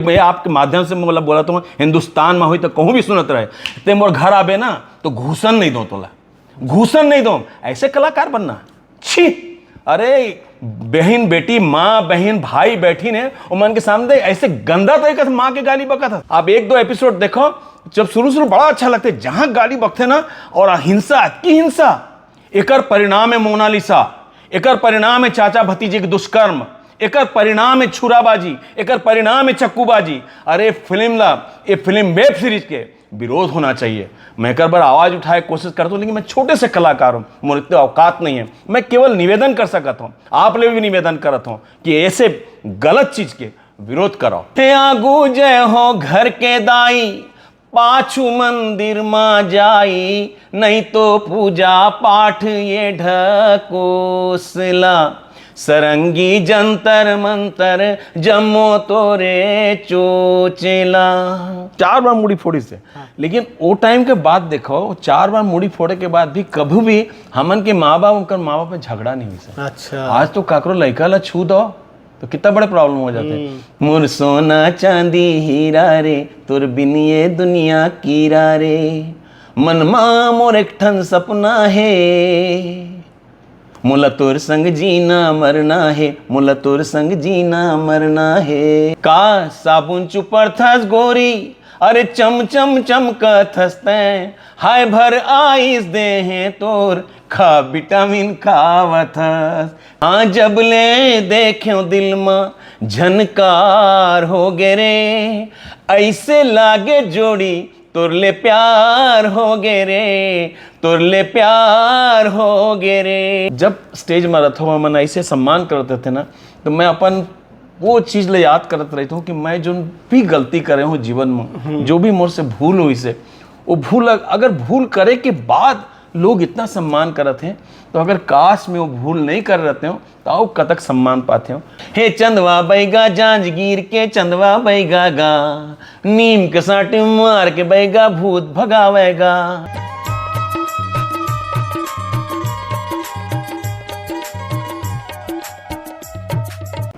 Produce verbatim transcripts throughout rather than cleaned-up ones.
मैं आपके माध्यम से मोला बोलत हूँ, हिंदुस्तान में होही तो कहूँ भी सुनत रहे, ते मोर घर आबे ना तो घूसन नहीं दो तोला, घूसन नहीं दो। ऐसे कलाकार बनना, छी। अरे बहन बेटी, माँ बहन भाई बैठी ने, ओमन के सामने ऐसे गंदा तरीका से माँ के गाली बकत है। आप एक दो एपिसोड देखो, जब शुरू शुरू बड़ा अच्छा लगता है, जहाँ गाली बकते ना, और हिंसा, अतकी हिंसा, एकर परिणाम है मोनालिसा, एकर परिणाम है चाचा भतीजे के दुष्कर्म, एकर परिणाम है छुराबाजी, एकर परिणाम है चक्कूबाजी। अरे फिल्म ला, ये फिल्म वेब सीरीज के विरोध होना चाहिए। मैं एकर बर आवाज उठाए के कोशिश करता हूँ, लेकिन मैं छोटे से कलाकार हूँ, मोर इतने औकात नहीं है। मैं केवल निवेदन कर सकता हूँ, आप ले भी निवेदन करत हूँ कि ऐसे गलत चीज के विरोध करो। हे आगू जय हो घर के दाई, पाछू मंदिर मा जाई, नहीं तो पूजा पाठ ये ढकोसला। सरंगी जंतर मंतर जम्मो तोरे चोचेला। चार बार मुड़ी फोड़ी से। हाँ। लेकिन वो टाइम के बाद देखो, चार बार मुड़ी फोड़े के बाद भी कभी भी हमन के माँ बाप, उनकर माँ बाप में झगड़ा नहीं हुई से। अच्छा। आज तो काकरो लइका ला छू दो तो कितना बड़े प्रॉब्लम हो जाते हैं। मोर सोना चांदी हीरा रे, तोर बिन ये दुनिया कीरा रे, मन मा मोर एक ठन सपना हे, मोला तोर संग जीना मरना हे, मोला तोर संग जीना मरना हे। का साबुन चुपड़थस गोरी, अरे चम चम चमकथस तैं, हाय भर आइस दे हे तोर, खा विटामिन खावथस। हाँ जब ले देख्यो दिल मा झनकार हो गे रे, ऐसे लागे जोड़ी तोर ले प्यार हो गे रे, तोर ले प्यार हो गे रे। जब स्टेज में रथो मन ऐसे सम्मान करते थे ना, तो मैं अपन वो चीज ले याद करत रहता हूँ कि मैं जो भी गलती करे हूँ जीवन में, जो भी मोर से भूल हुई से, वो भूल अग-, अगर भूल करे के बाद लोग इतना सम्मान करत हैं, तो अगर काश में वो भूल नहीं कर रहते हो, तो आओ कतक सम्मान पाते हो। हे चंदवा बैगा जांजगीर के चंदवा बैगा गा, नीम के साटी मार के बैगा भूत भगावेगा।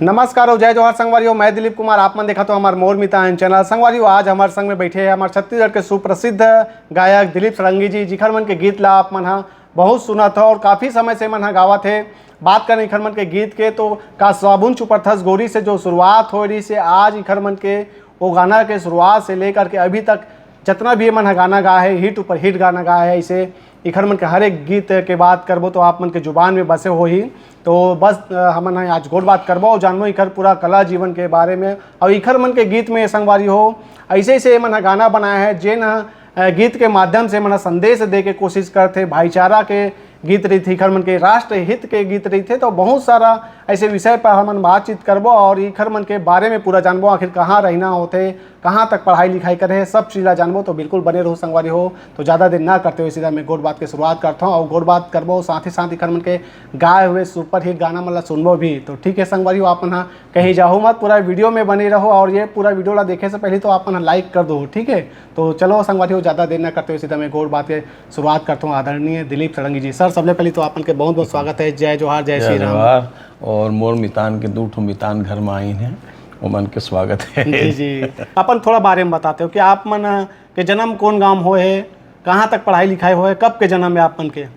नमस्कार और जय जोहार संगवारी हो, मैं दिलीप कुमार, आप मन देखत हो हमार मोर मितान चैनल। संगवारी हो, आज हमार संग में बैठे हैं हमार छत्तीसगढ़ के सुप्रसिद्ध गायक दिलीप षडंगी जी, जिखर मन के गीत ला आप मन हा बहुत सुनत हो और काफ़ी समय से मन हा गावत हे। बात करें इखर मन के गीत के, तो का साबुन चुपरथस गोरी से जो शुरुआत हो रही से आज इखर मन के वो गाना के शुरुआत से लेकर के अभी तक जितना भी मन हा गाना गाए है, हिट ऊपर हिट गाना गाए है, इसे इखर मन के हर एक गीत के बात करबो तो आप मन के जुबान में बसे होही। तो बस, अ, हमन ह आज गोठ बात करबो और जानबो इखर पूरा कला जीवन के बारे में। और इखर मन के गीत में संगवारी हो, ऐसे ऐसे मन ह गाना बनाए है, जेन ह, अ, गीत के माध्यम से मन ह संदेश दे के कोशिश करथे, भाईचारा के गीत रहिथे, इखर मन के राष्ट्र हित के गीत रहिथे। तो बहुत सारा ऐसे विषय पर हमन बातचीत करबो और इखर मन के बारे में पूरा जानबो, आखिर कहाँ रहना होथे, कहाँ तक पढ़ाई लिखाई करे हे, सब चीज ला जानबो। तो बिल्कुल बने रहो संगवारी हो। तो ज़्यादा देर ना करते हुए सीधा मैं गोठ बात के शुरुआत करता हूँ और गोठ बात करबो, साथ ही साथ इखर मन के गाए हुए सुपरहिट गाना मन ला सुनबो भी। तो ठीक है संगवारी हो, आप मन हा कहीं जाहू मत, पूरा वीडियो में बने रहो और ये पूरा वीडियो ला देखे से पहले तो आप मन हा लाइक कर दो, ठीक है। तो चलो संगवारी हो, ज़्यादा देर ना करते हुए सीधा मैं गोठ बात के शुरुआत करता हूँ आदरणीय दिलीप षडंगी जी। सर, सबले पहले तो आप मन के बहुत बहुत स्वागत है। जय जोहार, जय जय श्री राम। जोहार। और मोर मितान के दू ठो मितान घर में आइन है, ओमन के स्वागत है। जी जी, अपन थोड़ा बारे में बताते हो कि आप मन के जन्म कौन गांव होए है, कहाँ तक पढ़ाई लिखाई होए, कब के जन्म है आप मन के? अ,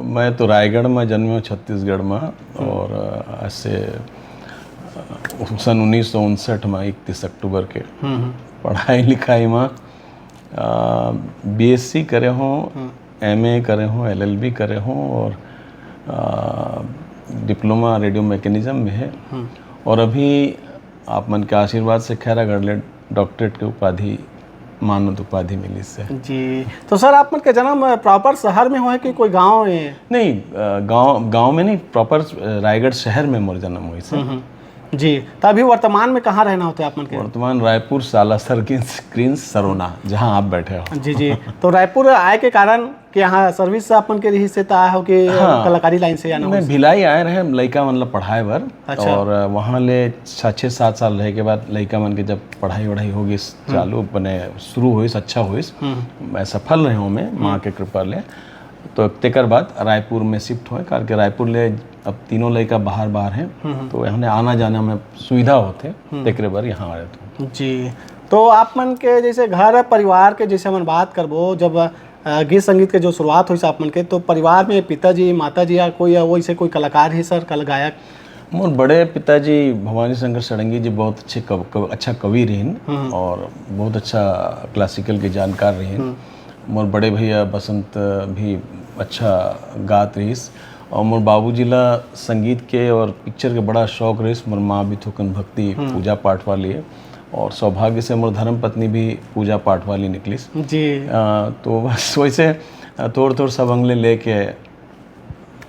मैं तो रायगढ़ में जन्मे हूँ, छत्तीसगढ़ में। और अ, ऐसे अ, सन उन्नीस सौ उनसठ में इकतीस अक्टूबर के पढ़ाई लिखाई में बीएससी करे हों, एमए करे हों, एलएलबी करे हों और डिप्लोमा रेडियो मैकेनिज्म में है। और अभी आप मन के आशीर्वाद से खैरागढ़ ले डॉक्टरेट के उपाधि, मानद उपाधि मिलिस हे। जी, तो सर, आप मन के जन्म प्रॉपर शहर में होए कि कोई गांव है? नहीं, अ, गांव, गांव में नहीं, प्रॉपर, अ, रायगढ़ शहर में मोर जन्म होइस हे। हम्म, हम्म। जी, तो अभी वर्तमान में कहाँ रहना होता है आप मन के? वर्तमान रायपुर सालासर ग्रीन्स, ग्रीन्स सरोना, जहाँ आप बैठे हो। जी जी, तो रायपुर आए के कारण कि यहाँ सर्विस आप मन के रही से तो आए हो कि हाँ। कलाकारी लाइन से आना मैं हो? भिलाई आए रहे लइका मन ला पढ़ाए बर। अच्छा। और वहाँ ले छः छः सात साल रहे के बाद लइका मन के जब पढ़ाई वढ़ाई हो गई चालू, बने शुरू होइस, अच्छा होइस, मैं सफल रहे हूँ मैं माँ के कृपा ले। तो तेकर बाद रायपुर में शिफ्ट होए, कारण के रायपुर ले अब तीनों लइका बाहर बाहर हैं, तो यहाँ आना जाना में सुविधा होथे, तेकरे बर यहाँ आए थे। जी, तो आप मन के जैसे घर परिवार के जैसे हमन बात करबो, जब अ, गीत संगीत के जो शुरुआत होइस आप मन के, तो परिवार में पिताजी, माताजी या कोई वैसे कोई कलाकार ही सर, कल गायक? मोर बड़े पिताजी भवानी शंकर षडंगी जी बहुत अच्छे कव-, कव-, अच्छा कवि रहिन हम्म। और बहुत अच्छा क्लासिकल के जानकार रहिन। हम्म। मोर बड़े भैया बसंत भी अच्छा गात रहिस और मोर बाबूजी ला संगीत के और पिक्चर के बड़ा शौक रहिस। मोर माँ भी थोकन भक्ति हम्म। पूजा पाठ वाली है और सौभाग्य से मोर धर्म पत्नी भी पूजा पाठ वाली निकलिस। जी। अ, तो बस वैसे, अ, थोड़-थोड़ सब अंग ले लेके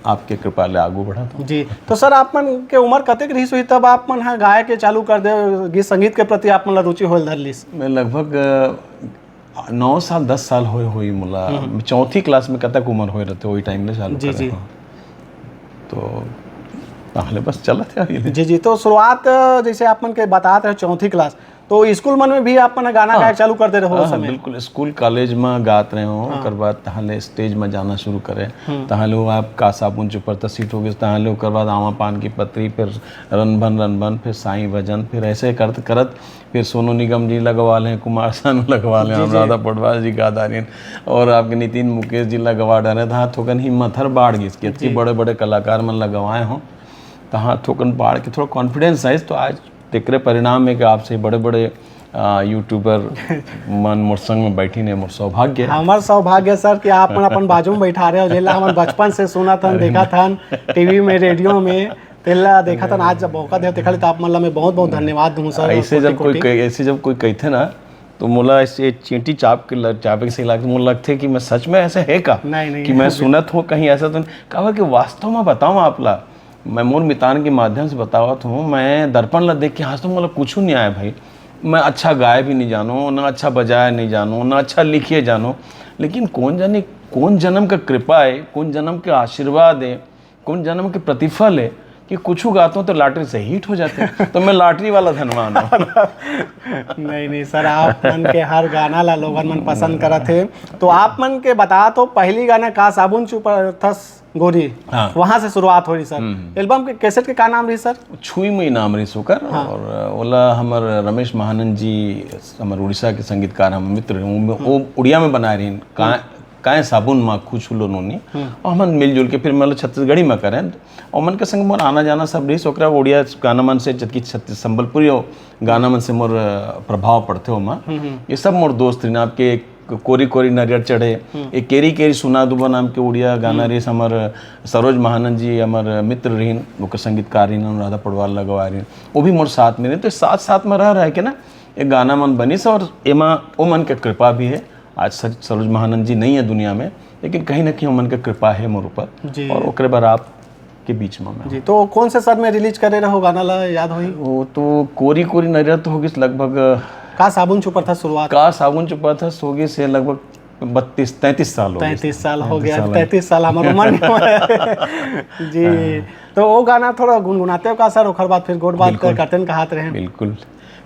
आपके कृपा ले आगू बढ़त हूँ। जी, तो सर, आप मन के उम्र कतेक रहिस होही तब आप मन ह गाय के चालू कर दे, गीत संगीत के प्रति आप मन ला रुचि होल धर लिस? मैं लगभग, अ, नौ साल, दस साल होए होही मोला। हम्म। चौथी क्लास में कतक उम्र होए रहते, वही टाइम ले चालू जी, करे जी। हूँ। तो ताहले बस चलत है अभी ले। जी, जी, तो शुरुआत, अ, जैसे आप मन के बतात रहे चौथी क्लास, तो स्कूल मन में भी आप मन गाना हाँ। गायक चालू कर दे रहे हो हाँ, उस समय? बिल्कुल, स्कूल, कॉलेज में गात रहे हो, हाँ। ओकर बाद तहाँ ले स्टेज में जाना शुरू करे, हम्म। तहाँ ले वो आप का साबुन चुपरता सीट हो गए, तहाँ ले ओकर बाद आमा पान की पत्री, फिर रन भन रन भन, फिर साईं भजन, फिर ऐसे करत करत फिर सोनू निगम जी लगवा लें, कुमार सानू लगवा लें, जी, जी। अनुराधा पौडवाल जी गा डारिन और आपके नितिन मुकेश जी लगवा डारे, तहाँ थोकन हिम्मत हर बाढ़ गिस कि अतकी जी। बड़े बड़े कलाकार मन लगवाए हो, तहाँ थोकन बाढ़ के थोड़ा कॉन्फिडेंस आइस, तो आज तेकरे परिणाम है कि आपसे बड़े-बड़े, अ, यूट्यूबर मन मोर संग में बैठिन हे, मोर सौभाग्य है। हमर सौभाग्य सर कि आप मन अपन बाजू में बैठा रहे हो, जेला हमन बचपन से सुनत हन, अरे देखत हन, टीवी में, रेडियो में, तेला देखत हन, आज जब मौका दे, तेखर ले तो आप मन ला मैं बहुत-बहुत धन्यवाद दूँ सर, ऐसे जब कोई कोटि-कोटि। कह-, ऐसे जब कोई कहथे ना, तो मोला ऐसे चींटी चाप के लग, चापे के सही लगथे, मोला लगथे कि मैं सच में ऐसे है का? नहीं, नहीं, कि मैं बिल्कुल। सुनत हूँ कहीं ऐसा तो नहीं। काबर कि वास्तव में बताऊँ आप ला, मैं मोर मितान के माध्यम से बतावत हूँ, मैं दर्पण ला देख के आज तो मोला कुछू नहीं आया भाई। मैं अच्छा गाए भी नहीं जानो, ना अच्छा बजाए नहीं जानो, ना अच्छा लिखे जानो, लेकिन कोन जाने कोन जन्म का कृपा है, कोन जन्म के आशीर्वाद है, कोन जन्म के प्रतिफल है कि कुछू गातो तो लॉटरी से हिट हो जाते। तो मैं लॉटरी वाला धनवान हूँ। नहीं, नहीं सर, आप मन के हर गाना ला लोगन मन पसंद करत हे। तो आप मन के बता तो पहली गाना का साबुन चुपरथस गोरी, हाँ। वहाँ से शुरुआत हो रही सर। हम्म। एल्बम के, कैसेट के का नाम रही सर? छुई मुई नाम रही ओकर। हाँ। और ओला हमर रमेश महानंद जी, हमर उड़ीसा के संगीतकार, हम मित्र, वो, वो उड़िया में बनाए रही, का, काहे साबुन मा कुछ लो नोनी। हम्म। और हमन मिलजुल के फिर मतलब छत्तीसगढ़ी में करें। और मन के संग मोर आना जाना सब रही, ओकरा उड़िया गाना मन से, जबकि छत्तीस संबलपुरी गाना मन से मोर, अ, प्रभाव पड़थे ओमा। हम्म, हम्म। ये सब मोर दोस्त रहिन, आपके एक कोरी कोरी नरियर चढ़े, हम्म। एक केरी केरी सुना दुबा नाम के उड़िया गाना हम्म। रहिस, हमर सरोज महानंद जी, हमर मित्र रहिन, ओकर संगीतकार रहिन, अनुराधा पौडवाल लगवा रहिन, वो भी मोर साथ में रहिन। तो साथ साथ में रह रह के ना, एक गाना मन बनिस और एमा ओ मन के कृपा भी है। आज सर-, सरोज महानंद जी नहीं है दुनिया में, लेकिन कहीं ना कहीं ओ मन के कृपा है मोर ऊपर। जी। और ओकरे बाद आप के बीच में मैं जी, हूँ। तो कौन से साल में रिलीज करे रहो गाना ला, याद होही? वो तो कोरी कोरी नरियर तो होगिस लगभग, का साबुन चुपर था शुरुआत? का साबुन चुपर था होगिस से लगभग बत्तीस, तैंतीस साल हो गए। तैंतीस साल हो गया, तैंतीस साल हमारे उम्र में। जी, हाँ। तो वो गाना थोड़ा गुनगुनाते हो का सर, ओखर बाद फिर गोठ बात बिल्कुल। करते हैं, कहात रहे। बिल्कुल।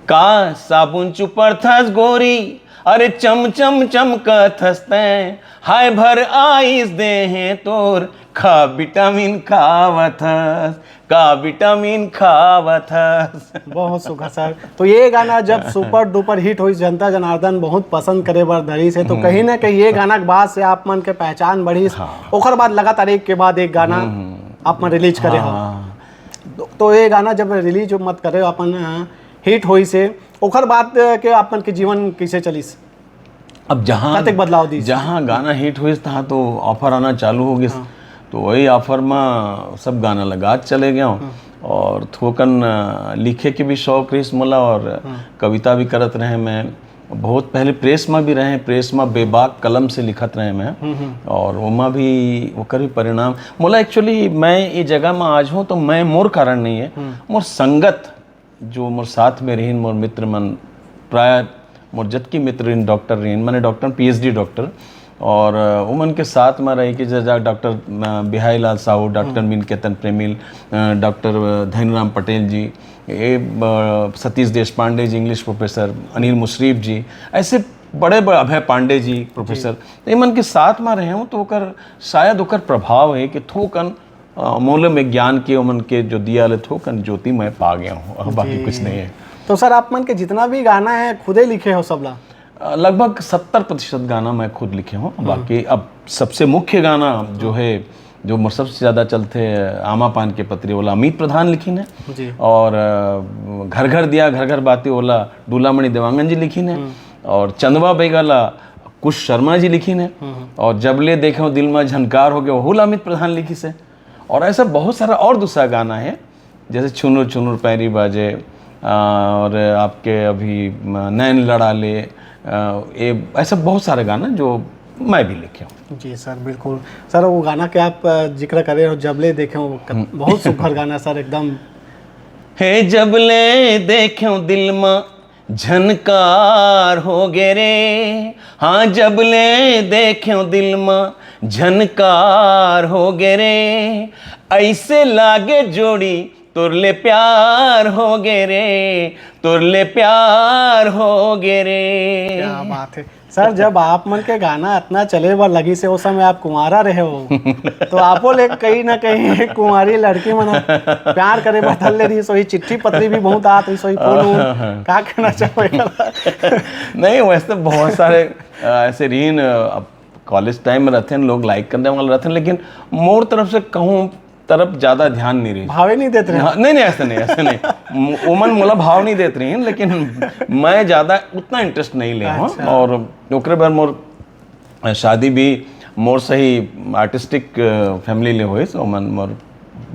का साबुन चुपर थस गोरी, अरे चम चम चमकथस तैं, हाय भर आइस दे हैं तोर, खा विटामिन खावथस, का विटामिन खावथस। बहुत सुघर सर। तो ये गाना जब सुपर डुपर हिट होइस, जनता जनार्दन बहुत पसंद करे बर धरिस हे, तो हम्म। कहीं ना कहीं ये गाना के बाद से आप मन के पहचान बढ़िस। हाँ। ओकर बाद लगातार एक के बाद एक गाना हम्म। आप मन रिलीज करे हो। हाँ। तो, तो ये गाना जब रिलीज मत करे, अपन, अ, हिट होइस हे, ओकर बाद, अ, के आप मन के जीवन कैसे चलिस? अब जहाँ कतेक बदलाव दिस? जहाँ गाना हिट होइस, तहाँ तो ऑफर आना चालू हो गइस। हाँ। तो वही ऑफर में सब गाना लगात चले गए हूँ। हाँ। और थोकन, अ, लिखे के भी शौक रहिस मोला और हाँ। कविता भी करत रहे मैं। बहुत पहले प्रेस में भी रहे, प्रेस में बेबाक कलम से लिखत रहे मैं। हम्म, हम्म। और ओमा भी, ओकर भी परिणाम, मोला actually मैं ये जगह में आज हूँ तो मैं मोर कारण नहीं है, हम्म। मोर संगत जो मोर साथ में रहिन, मोर मित्र मन, प्राय मोर जतकी मित्र रहिन, डॉक्टर रहिन, माने डॉक्टर, पीएचडी डॉक्टर, और, अ, उमन के साथ में रह के जैसे डॉक्टर, अ, बिहारी लाल साहू, डॉक्टर हम्म। मीन केतन प्रेमिल, अ, डॉक्टर धनीराम पटेल जी, ये, अ, सतीश देशपांडे जी, इंग्लिश प्रोफेसर, अनिल मुशरीफ जी, ऐसे बड़े बड़े, अभय पांडे जी, प्रोफेसर, जी। तो इमन के साथ में रहे हूँ, तो ओकर, शायद ओकर प्रभाव है कि थोकन अ, मोले में ज्ञान के ओमन के जो दिया ले थोकन ज्योति मैं पा गया हूँ, और बाकी जी। कुछ नहीं है। तो सर, आप मन के जितना भी गाना है, खुदे लिखे हो सबला? अ, लगभग सत्तर प्रतिशत गाना मैं खुद लिखे हूँ। बाकी अब सबसे मुख्य गाना जो है, जो मोर सबसे ज्यादा चलथे, आमा पान के पतरी, ओला अमित प्रधान लिखिन है। जी। और, अ, घर घर दिया घर घर बाती, ओला डूलामणि देवांगन जी लिखिन है। और चंदवा बैगा ला कुश शर्मा जी लिखिन है। और जब ले देखे दिल में झनकार हो गया, ओहू ला अमित प्रधान लिखिस है। और ऐसा बहुत सारा और दूसरा गाना है, जैसे छुनुर छुनुर पैरी बाजे, अ, और आपके अभी म-, नैन लड़ा ले, अ, ये ऐसा बहुत सारे गाना जो मैं भी लिखे हूँ। जी सर, बिल्कुल। सर, वो गाना के आप, अ, जिक्र करे हो, जब ले देखे हो, क-, बहुत सुघर गाना सर, एकदम। हे जब ले देखे दिल में झनकार हो गे रे, हाँ, जब ले देखे दिल में झनकार हो गे रे, ऐसे लागे जोड़ी तोर ले प्यार हो गे रे, तोर ले प्यार हो गे रे। क्या बात है सर, जब आप मन के गाना इतना चले बर लगिस हे, उस समय आप कुंवारा रहे हो, तो आपो ले कहीं ना कहीं एक कुंवारी लड़की मन प्यार करे बर धर ले रहिस होही, चिट्ठी पत्री भी बहुत आत रहिस होही, फोन वोन, का कहना चाहो एला? नहीं, वैसे तो बहुत सारे, अ, ऐसे रहिन, अ, अब कॉलेज टाइम में रहते हैं, लोग लाइक करने वाले रहते हैं, लेकिन मोर तरफ से कहूँ तरफ ज्यादा ध्यान नहीं रही। भावे नहीं देत रहे? हाँ, नहीं, नहीं, ऐसे नहीं, ऐसे नहीं। म-, ओमन मोला भाव नहीं देत रही, लेकिन मैं ज्यादा उतना इंटरेस्ट नहीं ले हूँ। अच्छा। और ओकरे बर मोर शादी भी मोर सही आर्टिस्टिक फैमिली ले होइस। ओमन मोर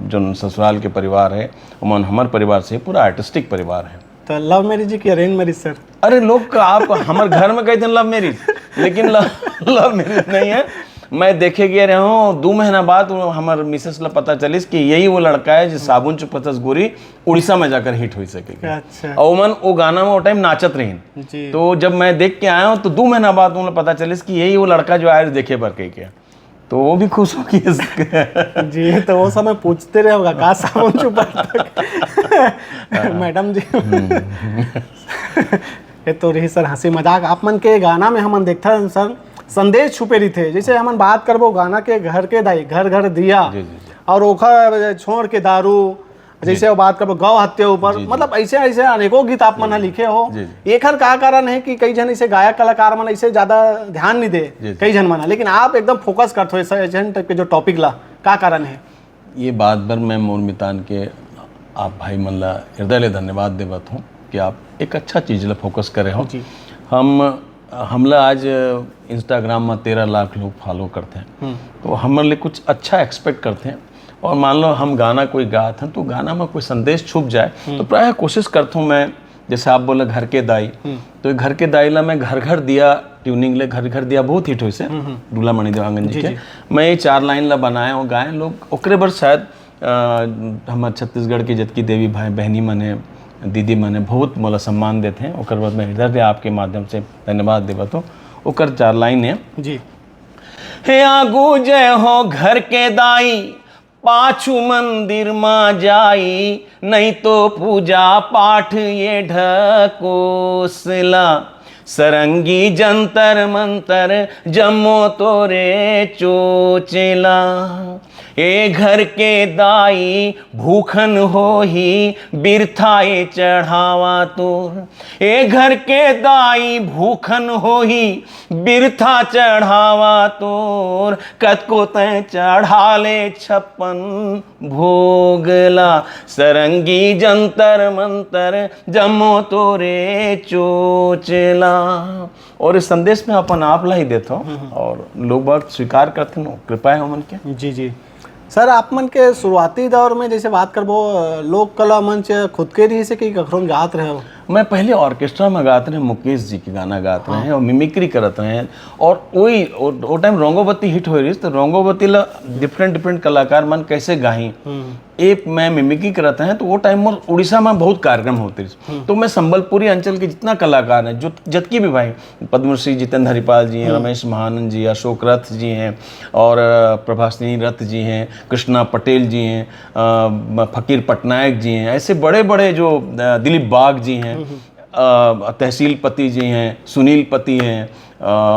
जोन ससुराल के परिवार है, ओमन हमर परिवार से पूरा आर्टिस्टिक परिवार है। तो लव मैरिज की अरेंज मैरिज सर? अरे लोग का, आप हमर घर में कहते हैं लव मैरिज, लेकिन लव, लव मैरिज नहीं है। मैं देखे गए रहे हूँ, दो महीना बाद वो हमर मिसेस ला पता चलिस कि यही वो लड़का है जो साबुन चुपतस गोरी उड़ीसा में जाकर हिट हो सके। अच्छा। और ओमन वो गाना में वो टाइम नाचत रहीन। जी। तो जब मैं देख के आया हूँ तो दो महीना बाद उन्हें पता चलिस कि यही वो लड़का जो आए देखे बर कह के, तो वो भी खुश हो गई इसके। जी, तो वो समय पूछते रहे होगा का साबुन चुपा तक। मैडम जी। ये तो रही सर हंसी मजाक। आप मन के गाना में हमन देखथन सर, संदेश छुपे रहिथे। जैसे हमन बात करबो गाना के घर के दाई, घर घर दिया, जी, जी, जी। और ओखर छोड़ के दारू, जैसे जी। वो बात करबो गौ हत्या ऊपर, जी, जी। मतलब ऐसे, ऐसे अनेकों गीत आप मन ह जी, जी। लिखे हो। जी, जी। एखर का कारण है कि कई झन ऐसे गायक कलाकार मन ऐसे ज्यादा ध्यान नहीं दे, जी, जी। कई झन मन ह, लेकिन आप एकदम फोकस करत हो ऐसे, ऐसे टाइप के जो टॉपिक ला, का कारण है? ये बात बर मैं मोर मितान के आप भाई मन ला हृदय ले धन्यवाद देवत हूँ कि आप एक अच्छा चीज ला फोकस करे हो। जी। हम, हमला आज Instagram में तेरह लाख लोग फॉलो करते हैं, हम्म। तो हमर ले कुछ अच्छा एक्सपेक्ट करते हैं। और मान लो हम गाना कोई गात हैं तो गाना में कोई संदेश छुप जाए, हम्म। तो प्रायः कोशिश करता हूँ मैं, जैसे आप बोले घर के दाई, हम्म। तो घर के दाई ला मैं घर घर दिया ट्यूनिंग ले, घर घर दिया बहुत हिट होइस हे, हम्म, हम्म। डूला मणि देवांगन जी जी, के। जी। मैं ये चार लाइन ला बनाए और गाए लोग, ओकरे बर शायद, अ, हमर छत्तीसगढ़ के जतकी देवी भाई बहनी मन हे, दीदी मन हे, बहुत मोला सम्मान देते हैं। ओकर बाद मैं इधर से आपके माध्यम से धन्यवाद देवत हूँ। ओकर चार लाइन है। जी। हे आगू जय हो घर के दाई, पाछू मंदिर मा जाई, नहीं तो पूजा पाठ ये ढकोसला। सरंगी जंतर मंतर जम्मो तोरे चोचला। ए घर के दाई भूखन होही, बिरथा ए चढ़ावा तोर। ए घर के दाई भूखन होही, बिरथा चढ़ावा तोर। कतको तैं चढ़ा ले छप्पन भोगला, सरंगी जंतर मंतर जम्मो तोरे चोचला। और इस संदेश में अपन आप ला ही देत हो, हम्म, हम्म। और लोग बहुत स्वीकार करते हैं, कृपा है उमन के। जी, जी। सर, आप मन के शुरुआती दौर में जैसे बात करबो, अ, लोक कला मंच खुद के रहिस हे कि कखरो में गात रहे हो? मैं पहले ऑर्केस्ट्रा में गात रहे, मुकेश जी के गाना गात हाँ। रहे और मिमिक्री करत रहे। और वही, वो, वो टाइम रंगोवती हिट हो रही, तो रंगोवती ला डिफरेंट, डिफरेंट कलाकार मन कैसे गाही, हम्म। ए, मैं मिमिक्री करत रहे, तो वो टाइम मोर उड़ीसा में बहुत कार्यक्रम होते रहिस। हम्म। तो मैं संबलपुरी अंचल के जितना कलाकार हैं, जो, जतकी भी भाई, पद्मश्री जितेंद्र हरिपाल जी हैं, हम्म। रमेश महानंद जी, अशोक रथ जी हैं और, अ, प्रभासिनी रथ जी हैं, कृष्णा पटेल जी हैं, अ, म-, फकीर पटनायक जी हैं, ऐसे बड़े-बड़े जो, अ, दिलीप बाग जी हैं, हम्म, हम्म। अ, तहसील पति जी हैं, सुनील पति हैं, अ,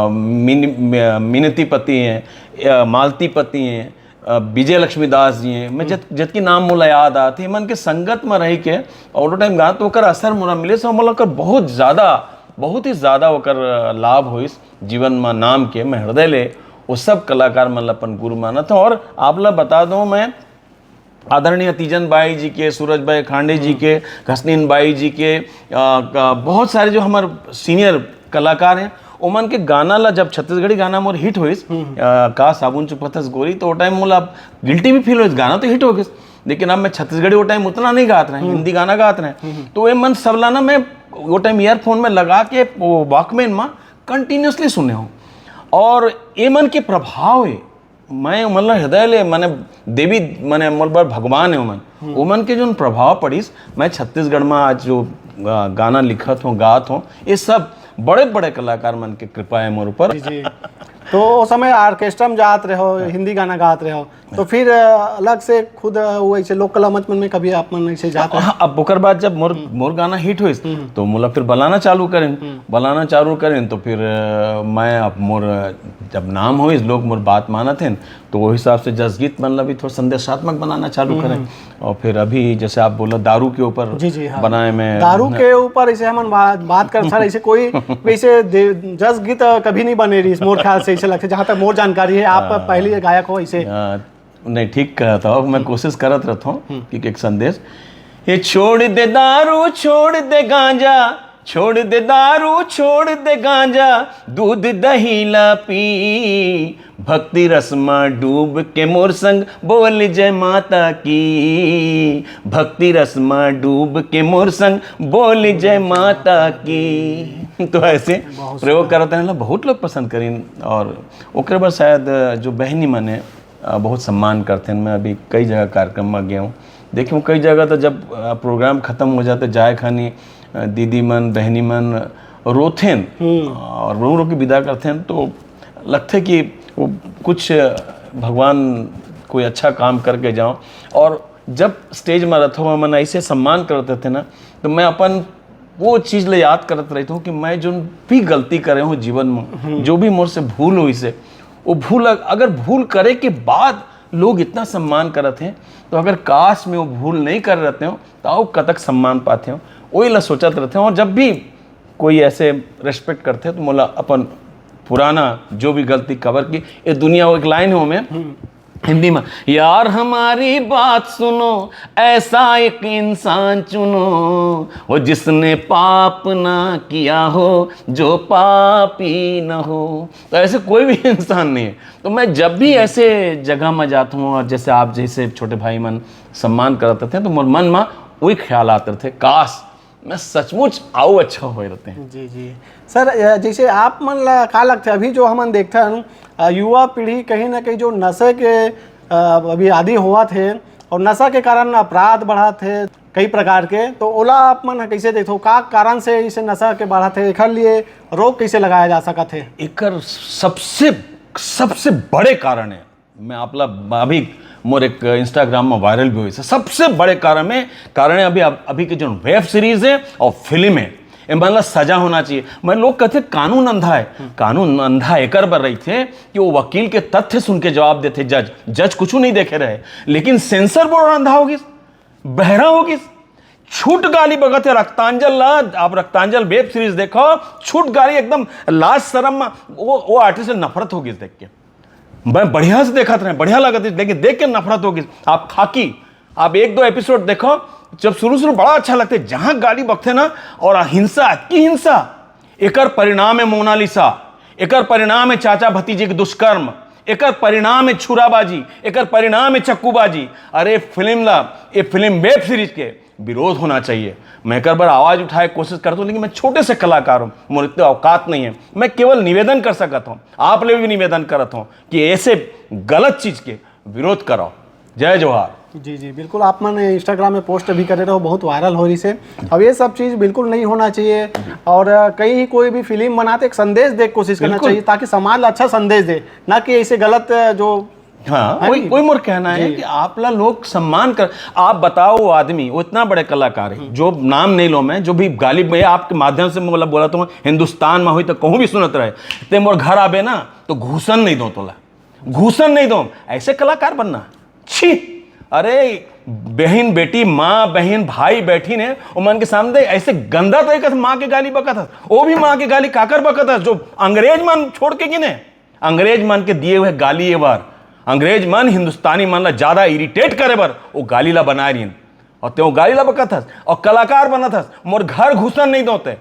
मिन-, म-, मिनती पति हैं, अ, मालती पति हैं, अ, विजय लक्ष्मी दास जी हैं, मैं जत-, जतकी नाम मोला याद आत हे, एमन के संगत म रहि के, और वो टाइम गात ओकर असर मोला मिले, सो मोला ओकर बहुत ज्यादा, बहुत ही ज्यादा ओकर, अ, लाभ होइस जीवन म नाम के। मैं हृदय ले वो सब कलाकार मन ल अपन गुरु मानत हूँ। और आप ला बता दूँ, मैं आदरणीय तीजन बाई जी के, सूरज भाई खांडे जी के, घसनीन बाई जी के, अ, का, बहुत सारे जो हमर senior कलाकार हैं, ओमन के गाना ला, जब छत्तीसगढ़ी गाना मोर hit होइस, अ, का साबुन चुपथस गोरी, तो वो टाइम मोला guilty भी feel होइस, गाना तो hit हो गइस, लेकिन अब मैं छत्तीसगढ़ी वो टाइम उतना नहीं गात रहे, हिंदी गाना गात रहे। तो ये मन सबला ना, मैं वो टाइम earphone में लगा के, वो Walkman में continuously सुने हूँ। और ये मन के प्रभाव है, मैं ओमन ला हृदय ले, माने देवी, माने मोर बर भगवान है ओमन। ओमन के जोन प्रभाव पड़िस, मैं छत्तीसगढ़ में आज जो, आ, गाना लिखत हूँ, गात हूँ, ये सब बड़े-बड़े कलाकार मन के कृपा है मोर ऊपर। जी, जी। तो ओ समय orchestra में जात रहे हो, हिंदी गाना गात रहे हो, तो फिर, अ, अलग से खुद, अ, वो ऐसे लोक कला मंच मन में कभी आप मन ऐसे जात रहे? हाँ, अब ओकर बाद जब मोर, मोर गाना hit होइस, तो मोला फिर बलाना चालू करेन, बलाना चालू करेन, तो फिर, अ, मैं अब मोर, जब नाम होइस, लोग मोर बात मानत हेन, तो वो हिसाब से जसगीत मन ला भी थोड़ा संदेशात्मक बनाना चालू करें। और फिर अभी जैसे आप बोला दारू के ऊपर जी, जी, हाँ। बनाए में दारू के ऊपर ऐसे हमन बात, बात कर सर, ऐसे कोई वैसे दे-, जसगीत कभी नहीं बने रहिस, मोर ख्याल से ऐसे लगथे, जहाँ तक मोर जानकारी है, आप हाँ। पहली गायक हो ऐसे। हाँ, नहीं, ठीक कहत हो, मैं कोशिश करत रहत हूँ कि एक संदेश, ये छोड़ दे दारू, छोड़ दे गांजा, छोड़ दे दारू, छोड़ दे गांजा, दूध दही ला पी, भक्ति रस मा डूब के मोर संग बोल जय माता की, भक्ति रस मा डूब के मोर संग बोल जय माता की। तो ऐसे बहुत प्रयोग सुंदर। करत रहना, बहुत लोग पसंद करिन। और ओकरे बाद शायद जो बहनी मन है, अ, बहुत सम्मान करथें। मैं अभी कई जगह कार्यक्रम में गया हूँ, देखे हूँ कई जगह तो जब, अ, program खत्म हो जाथे, जाए खानी, अ, दीदी मन, बहनी मन रोथें और रो रो के विदा करथें, तो लगथे कि वो कुछ भगवान कोई अच्छा काम करके जाओ। और जब stage में रथो, मन ऐसे सम्मान करत रहथे ना, तो मैं अपन वो चीज ले याद करत रहता हूँ कि मैं जोन भी गलती करे हूँ जीवन में, जो भी मोर से भूल होइस हे, वो भूल अग-, अगर भूल करे के बाद लोग इतना सम्मान करत हें, तो अगर काश में वो भूल नहीं करे रहते हो, तो वो कतक सम्मान पाते हो, वही ला सोचत रहते हो। और जब भी कोई ऐसे respect करते हैं, तो मोला अपन पुराना जो भी गलती कबर की, ये दुनिया, वो एक line है वो में, हिंदी में, यार हमारी बात सुनो, ऐसा एक इंसान चुनो, वो जिसने पाप ना किया हो, जो पापी ना हो। तो ऐसे कोई भी इंसान नहीं है। तो मैं जब भी ऐसे जगह में जाता हूँ और जैसे आप जैसे छोटे भाई मन सम्मान करते थे, तो मोर मन में वही ख्याल आते थे, काश मैं सचमुच आऊ अच्छा होए रहते हैं। जी, जी। सर, अ, जैसे आप मन ला का लगथे, अभी जो हमन देखथन, अ, युवा पीढ़ी कहीं ना कहीं जो नशे के, अ, अभी आदी होवत हे और नशा के कारण अपराध बढ़त हे कई प्रकार के, तो ओला आप मन ह कइसे देखथो? का कारण से इसे नशा के बढ़त हे? एखर लिए रोक कइसे लगाया जा सकत हे? एकर सबसे, सबसे बड़े कारण है, मैं आप ला अभी मोर एक Instagram में viral भी होइस हे। सबसे बड़े कारण में, कारण है अभी, अभी के जो web series है और फिल्म है, ए मन ला सजा होना चाहिए। मैं लोग कहते कानून अंधा है, कानून अंधा एकर बर रहिथे कि वो वकील के तथ्य सुन के जवाब देथे जज। जज कुछ नहीं देखे रहे, लेकिन censor board अंधा हो गिस, बहरा हो गिस। छूट गाली बगत है रक्तांजल ला, आप रक्तांजल web series देखो, छूट गाली एकदम लाज शरम में, वो, वो artist से नफरत हो गिस देख के। मैं बढ़िया से देखत रहे, बढ़िया लगत रहे, लेकिन देख के नफरत हो गिस। आप खाकी, आप एक दो episode देखो, जब शुरू शुरू बड़ा अच्छा लगथे, जहां गाली बकथे ना और हिंसा, अतकी हिंसा, एकर परिणाम है मोनालिसा, एकर परिणाम है चाचा भतीजे के दुष्कर्म, एकर परिणाम है छुराबाजी, एकर परिणाम है चक्कूबाजी। अरे फिल्म ला, ये फिल्म web series के विरोध होना चाहिए। मैं एकर बर आवाज उठाए के कोशिश करता हूँ, लेकिन मैं छोटे से कलाकार हूँ, मोर इतने औकात नहीं है। मैं केवल निवेदन कर सकता हूँ, आप ले भी निवेदन करता हूँ कि ऐसे गलत चीज के विरोध करो। जय जोहार। जी, जी, बिल्कुल। आप मन Instagram में post भी करे रहो, बहुत viral हो रही से। अब ये सब चीज़ बिल्कुल नहीं होना चाहिए। और, अ, कहीं कोई भी फिल्म बनाते एक संदेश दे कोशिश करना बिल्कुल। चाहिए, ताकि समाज ला अच्छा संदेश दे, ना कि ऐसे गलत, अ, जो हाँ, है वही, नहीं? वही मोर कहना है जी। कि आप ला लोग सम्मान कर, आप बताओ वो आदमी, वो इतना बड़े कलाकार है, हम्म। जो नाम नहीं लो मैं, जो भी गाली में आपके माध्यम से मैं बोला, बोला तो हिंदुस्तान में हुई तो कहूँ भी सुनत रहे, ते मोर घर आबे ना तो घूसन नहीं दो तोला। घुसन नहीं दो। ऐसे कलाकार बनना, छी। अरे, बहन बेटी, माँ बहन भाई बैठी ने, ओमन के सामने ऐसे गंदा तरीका से माँ के गाली बकत हस। वो भी माँ के गाली काकर बकत हस, जो अंग्रेज मन छोड़ के गिने। अंग्रेज मन के दिए हुए गाली, ये बार अंग्रेज मन हिंदुस्तानी मन ला ज्यादा इरिटेट करे बर वो गाली ला बनाए रहिन। और ते वो गाली ला बकत हस और कलाकार बनत हस, मोर घर घुसन नहीं दोते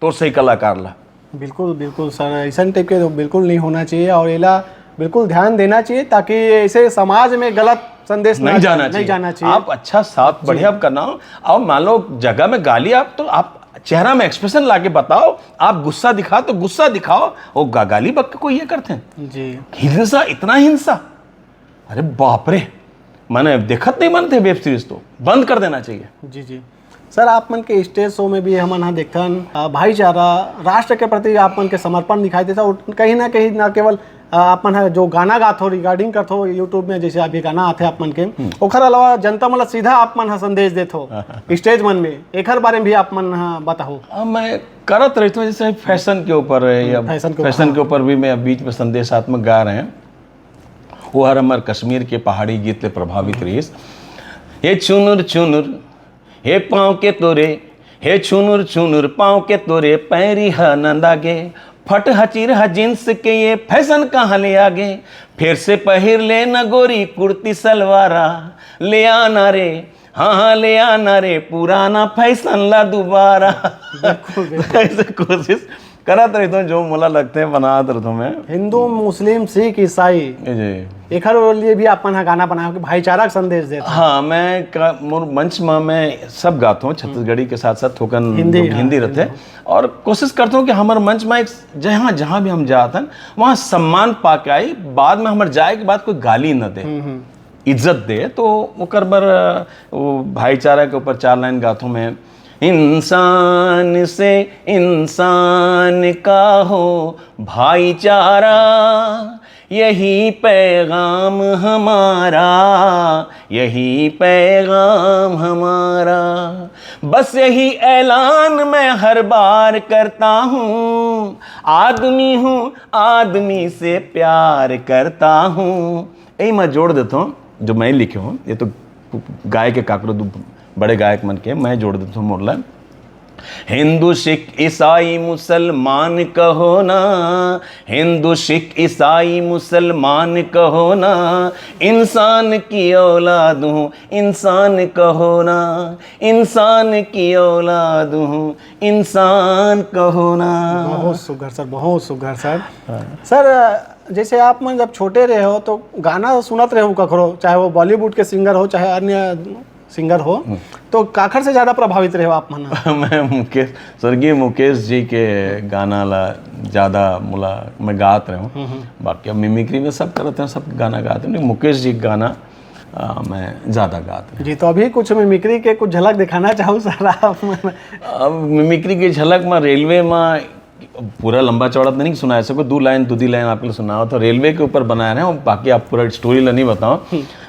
तोर सही कलाकार ला। बिल्कुल, बिल्कुल सर, ऐसा टाइप के तो बिल्कुल नहीं होना चाहिए और एला बिल्कुल ध्यान देना चाहिए, ताकि ऐसे समाज में गलत संदेश ना नहीं जाना नहीं चाहिए। जाना चाहिए। आप अच्छा साथ बढ़िया करना हो। और मान लो जगह में गाली, आप तो आप चेहरा में एक्सप्रेशन लाके बताओ, आप गुस्सा दिखा तो गुस्सा दिखाओ। वो गा, गाली बक के कोई ये करते हैं? जी। हिंसा, इतना हिंसा, अरे बाप रे। मैंने देखत नहीं बनते वेब सीरीज, तो बंद कर देना चाहिए। जी जी। सर, आप मन के स्टेज शो में भी हमन ह देखथन, अ, भाईचारा, राष्ट्र के प्रति आप मन के समर्पण दिखाई देता, और कहीं ना कहीं ना केवल, अ, आप मन ह जो गाना गात हो, रिकॉर्डिंग करत हो यूट्यूब में, जैसे अभी गाना आथे आप मन के, ओखर अलावा जनता मन ला सीधा आप मन ह संदेश देत हो स्टेज मन में, एखर बारे में भी आप मन ह बताओ। अब मैं करत रहता हूँ, जैसे फैशन के ऊपर है या फैशन के फैशन के ऊपर भी मैं बीच में संदेशात्मक गा रहे हैं। वो हर हमार कश्मीर के पहाड़ी गीत ले प्रभावित रहीस। हे चुनुर चुनुर, हे पाँव के तोरे, हे चुनुर चुनुर पाँव के तोरे, पैरी ह नंदा गे, फट हचिर ह जींस के, ये फैशन कहाँ ले आ गे? फिर से पहिर ले न गोरी कुर्ती सलवारा, ले आना रे, हाँ हाँ ले आना रे, पुराना फैशन ला दोबारा। ऐसे कोशिश करत रहता हूँ, जो मोला लगते हैं बनात रहता हूँ मैं। हिंदू, मुस्लिम, सिख, ईसाई, जी। एखर लिए भी आप मन ह गाना बनाओ कि भाईचारा के संदेश देता। हाँ, मैं का, मोर मंच में मैं सब गाता हूँ, छत्तीसगढ़ी के साथ साथ थोकन हिंदी, जो हिंदी हाँ, रहते हैं। और कोशिश करता हूँ कि हमारे मंच में एक जहाँ जहाँ भी हम जाते हैं, वहाँ सम्मान पा के आई। बाद में हमारे जाए के बाद कोई गाली न दे, इज्जत दे। तो ओकर बर वो भाईचारा के ऊपर चार लाइन गाता हूँ मैं। इंसान से इंसान का हो भाईचारा, यही पैगाम हमारा, यही पैगाम हमारा। बस यही ऐलान मैं हर बार करता हूँ, आदमी हूँ, आदमी से प्यार करता हूँ। यही मैं जोड़ देता हूँ, जो मैं लिखे हूँ, ये तो गाय के काकरो दू बड़े गायक मन के, मैं जोड़ देता हूँ मोरला। हिंदू सिख ईसाई मुसलमान कहो ना, हिंदू सिख ईसाई मुसलमान कहो ना, इंसान की औलाद हूँ इंसान कहो ना, इंसान की औलाद हूँ इंसान कहो ना। बहुत सुघर सर, बहुत सुघर सर। सर, जैसे आप मन जब छोटे रहे हो तो गाना सुनत रहे हो कखरो, चाहे वो बॉलीवुड के सिंगर हो चाहे अन्य सिंगर हो, तो काखर से ज्यादा प्रभावित रहे हो आप मन? मैं मुकेश, स्वर्गीय मुकेश जी के गाना ला ज्यादा मुला मैं गात रहे हूँ। बाकी अब मिमिक्री में सब करते हैं, सब गाना गाते हैं, लेकिन मुकेश जी के गाना आ, मैं ज्यादा गात रहे। जी, तो अभी कुछ मिमिक्री के कुछ झलक दिखाना चाहूँ सर आप मन? अब मिमिक्री के झलक में रेलवे में पूरा लंबा चौड़ा तो नहीं सुनाए सको, दो लाइन, दो दी लाइन आपके लिए सुनाओ। तो रेलवे के ऊपर बनाए रहे हो, बाकी आप पूरा स्टोरी ला नहीं बताओ।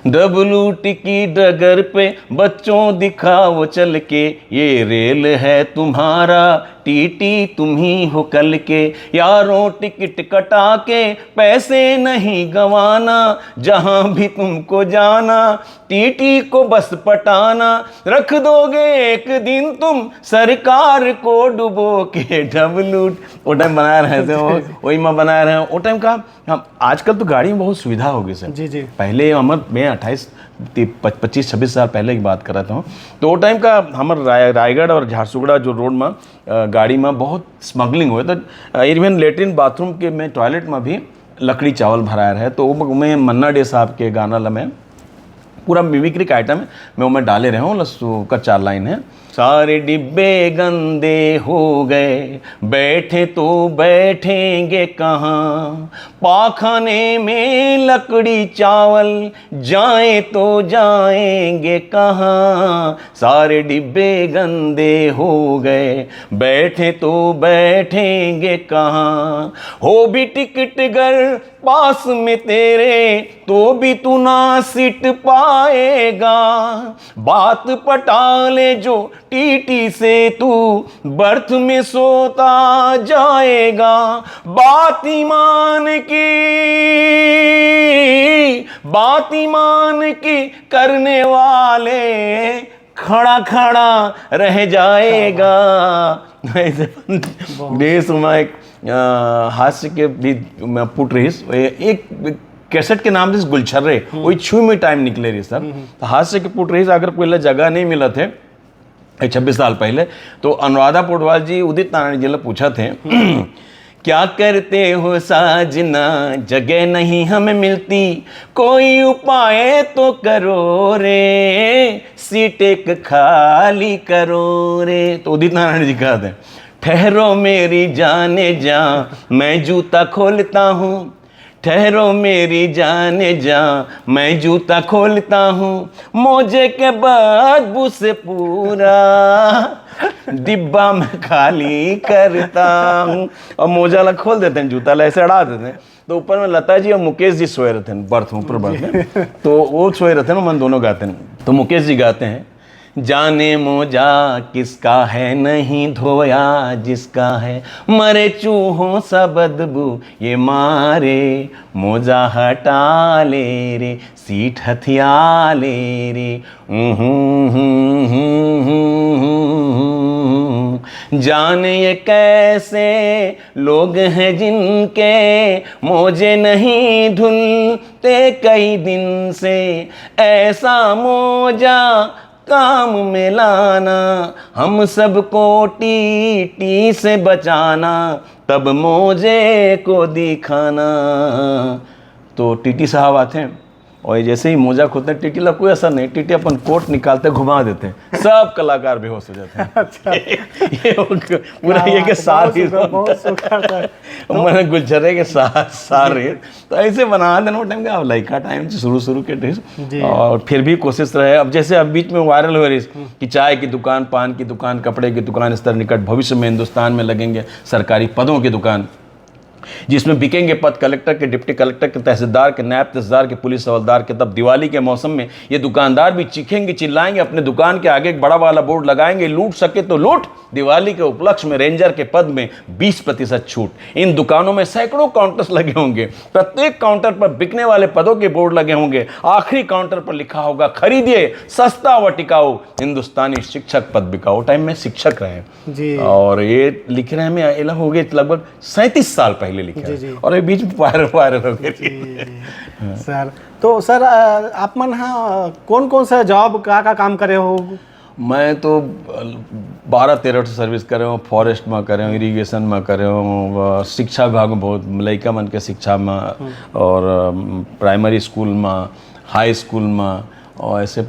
डब्लू टिकी डगर पे बच्चों दिखाओ चल के, ये रेल है तुम्हारा, टीटी तुम ही हो कल के। यारों टिकट कटा के पैसे नहीं गंवाना, जहां भी तुमको जाना टीटी को बस पटाना, रख दोगे एक दिन तुम सरकार को डुबो के। डब्लू वो टाइम बनाए रहे थे, वो वही में बनाए रहे हैं। वो टाइम का हम, आजकल तो गाड़ी में बहुत सुविधा हो गई सर। जी, जी। पहले हमर मैं अट्ठाईस ती-, पच-, पच्चीस छब्बीस साल पहले की बात कर रहा हूँ, तो वो टाइम का हमर राय-, रायगढ़ और झारसुगुड़ा जो रोड में, अ, गाड़ी में बहुत स्मगलिंग हुए, तो इवन लेटरिन बाथरूम के में टॉयलेट में भी लकड़ी चावल भराए रहे। तो वो मैं मन्ना डे साहब के गाना ला मैं पूरा मिमिक्री का आइटम है, मैं वो मैं डाले रहे हूँ, लस ओकर चार लाइन है। सारे डिब्बे गंदे हो गए, बैठे तो बैठेंगे कहाँ, पाखाने में लकड़ी चावल, जाए तो जाएंगे कहाँ, सारे डिब्बे गंदे हो गए, बैठे तो बैठेंगे कहाँ। हो भी टिकट गर पास में तेरे, तो भी तू ना सीट पाएगा। बात पटा ले जो टीटी से तू बर्थ में सोता जाएगा। बात ईमान की, बात ईमान की करने वाले खड़ा खड़ा रह जाएगा। ऐसे बेशुमार एक, अ, हास्य के भी मैं पुट रहिस, ए-, एक कैसेट के नाम से गुलछर्रे, वही छुई में टाइम निकले रहिस सर। तो हास्य के पुट रहिस, अगर कोई ला जगह नहीं मिलत हे, ए, छब्बीस साल पहले, तो अनुराधा पौडवाल जी उदित नारायण जी ला पूछत हे, क्या करते हो साजना, जगह नहीं हमें मिलती, कोई उपाय तो करो रे, सीट एक खाली करो रे। तो उदित नारायण जी कहते हैं, ठहरो मेरी जाने जा, मैं जूता खोलता हूँ, ठहरो मेरी जाने जा, मैं जूता खोलता हूँ, मोजे के बदबू से पूरा डिब्बा में खाली करता हूँ। और मोजा ला खोल देते हैं, जूता ला ऐसे अड़ा देते हैं। तो ऊपर में लता जी और मुकेश जी सोए रहते हैं बर्थ में, ऊपर बर्थ में। तो वो सोए रहते हैं, मन दोनों गाते हैं। तो मुकेश जी गाते हैं, जाने मोजा किसका है, नहीं धोया जिसका है, मरे चूहों सा बदबू ये मारे, मोजा हटा ले रे, सीट हथिया ले रे। जाने ये कैसे लोग हैं जिनके मोजे नहीं धुलते कई दिन से, ऐसा मोजा काम में लाना, हम सबको टीटी से बचाना, तब मोजे को दिखाना। तो टीटी साहब आते हैं और जैसे ही मोजा खोलते हैं, टीटी ला कोई असर नहीं, टीटी अपन कोट निकालते घुमा देते हैं, सब कलाकार बेहोश हो जाते हैं। अच्छा। ये वो पूरा ये के सारी बहुत सुंदर, बहुत सुंदर सर। मैंने गुलछर्रे के साथ सारे तो ऐसे बना देना वो टाइम का, अब लइका टाइम से शुरू शुरू के थे। जी। और फिर भी कोशिश रहे। अब जैसे अब बीच में वायरल हो रही कि चाय की दुकान, पान की दुकान, कपड़े की दुकान, इस तरह निकट भविष्य में हिंदुस्तान में लगेंगे सरकारी पदों की दुकान, जिसमें बिकेंगे पद कलेक्टर के, डिप्टी कलेक्टर के, तहसीलदार के, नायब तहसीलदार के, पुलिस हवलदार के। तब दिवाली के मौसम में ये दुकानदार भी चीखेंगे, चिल्लाएंगे, अपने दुकान के आगे एक बड़ा वाला बोर्ड लगाएंगे, लूट सके तो लूट, दिवाली के उपलक्ष्य में रेंजर के पद में बीस प्रतिशत छूट। इन दुकानों में सैकड़ों काउंटर्स लगे होंगे, प्रत्येक काउंटर पर बिकने वाले पदों के बोर्ड लगे होंगे। आखिरी काउंटर पर लिखा होगा, खरीदिए सस्ता व टिकाऊ, हिंदुस्तानी शिक्षक पद बिकाऊ। टाइम में शिक्षक रहे। जी। और ये लिख रहे हैं, मैं एला हो गए लगभग सैंतीस साल पहले लिखे जी, हैं। जी। और ये बीच में वायरल, वायरल हो गए। जी, जी। सर, तो सर, अ, आप मन हा कौन कौन सा जॉब, का का काम करे हो? मैं तो बारह तेरह ठो सर्विस करे हूँ, फॉरेस्ट में करे हूँ, इरिगेशन में करे हूँ, अ, शिक्षा विभाग में बहुत लइका मन के शिक्षा में, हम्म। और, अम, प्राइमरी स्कूल में, हाई स्कूल में, और ऐसे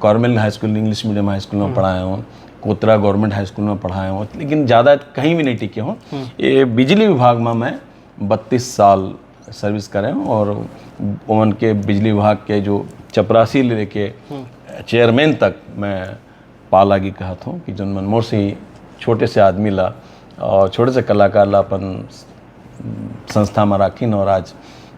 government high school, English medium high school में हम्म। पढ़ाए हूँ, कोतरा गवर्नमेंट हाई स्कूल में पढ़ाए हूँ, लेकिन ज़्यादा कहीं भी नहीं टिके हूँ। हम्म। ये बिजली विभाग में मैं बत्तीस साल सर्विस करे हूँ और ओमन के बिजली विभाग के जो चपरासी ले लेके हम्म। चेयरमैन तक मैं पाला की कहत हूँ कि जोन मन मोर से ही छोटे से आदमी ला और छोटे से कलाकार ला अपन संस्था में राखिन और आज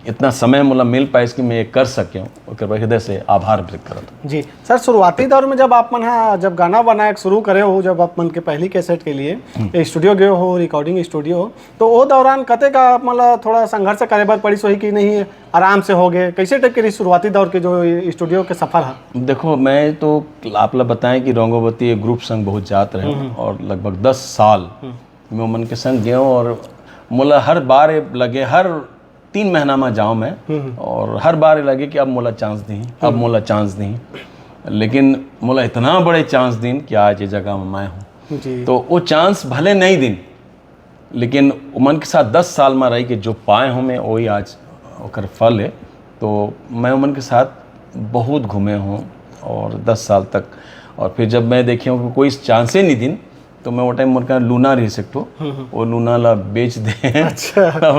इतना समय मोला मिल पाइस कि मैं ये कर सकें, ओकर बर हृदय से आभार व्यक्त करत हूँ। जी सर, शुरुआती दौर में जब आप मन हा, जब गाना बनाए शुरू करे हो, जब आप मन के पहली कैसेट के लिए हम्म। स्टूडियो गए हो, रिकॉर्डिंग स्टूडियो, तो वो दौरान कते का आप मन ला थोड़ा संघर्ष करे बर पड़िस होही कि नहीं, आराम से हो गए? कैसे टाइप के रही शुरुआती दौर के जो स्टूडियो के सफर है? देखो, मैं तो आप ला बताएं कि रंगोवती ये ग्रुप संग बहुत जात रहे हम्म। और लगभग दस साल हम्म। मैं ओमन के संग गए और मोला हर बार ये लगे, हर तीन महीना में जाऊँ मैं हम्म। और हर बार ये लगे कि अब मोला चांस दी, अब हम्म। मोला चांस दी, लेकिन मोला इतना बड़े चांस दिन कि आज ये जगह में मैं हूँ। जी। तो वो चांस भले नहीं दिन, लेकिन ओमन के साथ दस साल में रही के जो पाए हूँ मैं, वही आज ओकर फल है। तो मैं ओमन के साथ बहुत घूमे हूँ और दस साल तक, और फिर जब मैं देखे हूँ कि कोई चांसे नहीं दिन, तो मैं वो टाइम मोर का लूना रहिस एक ठो, हम्म, हम्म। वो लूना ला बेच दे। अच्छा।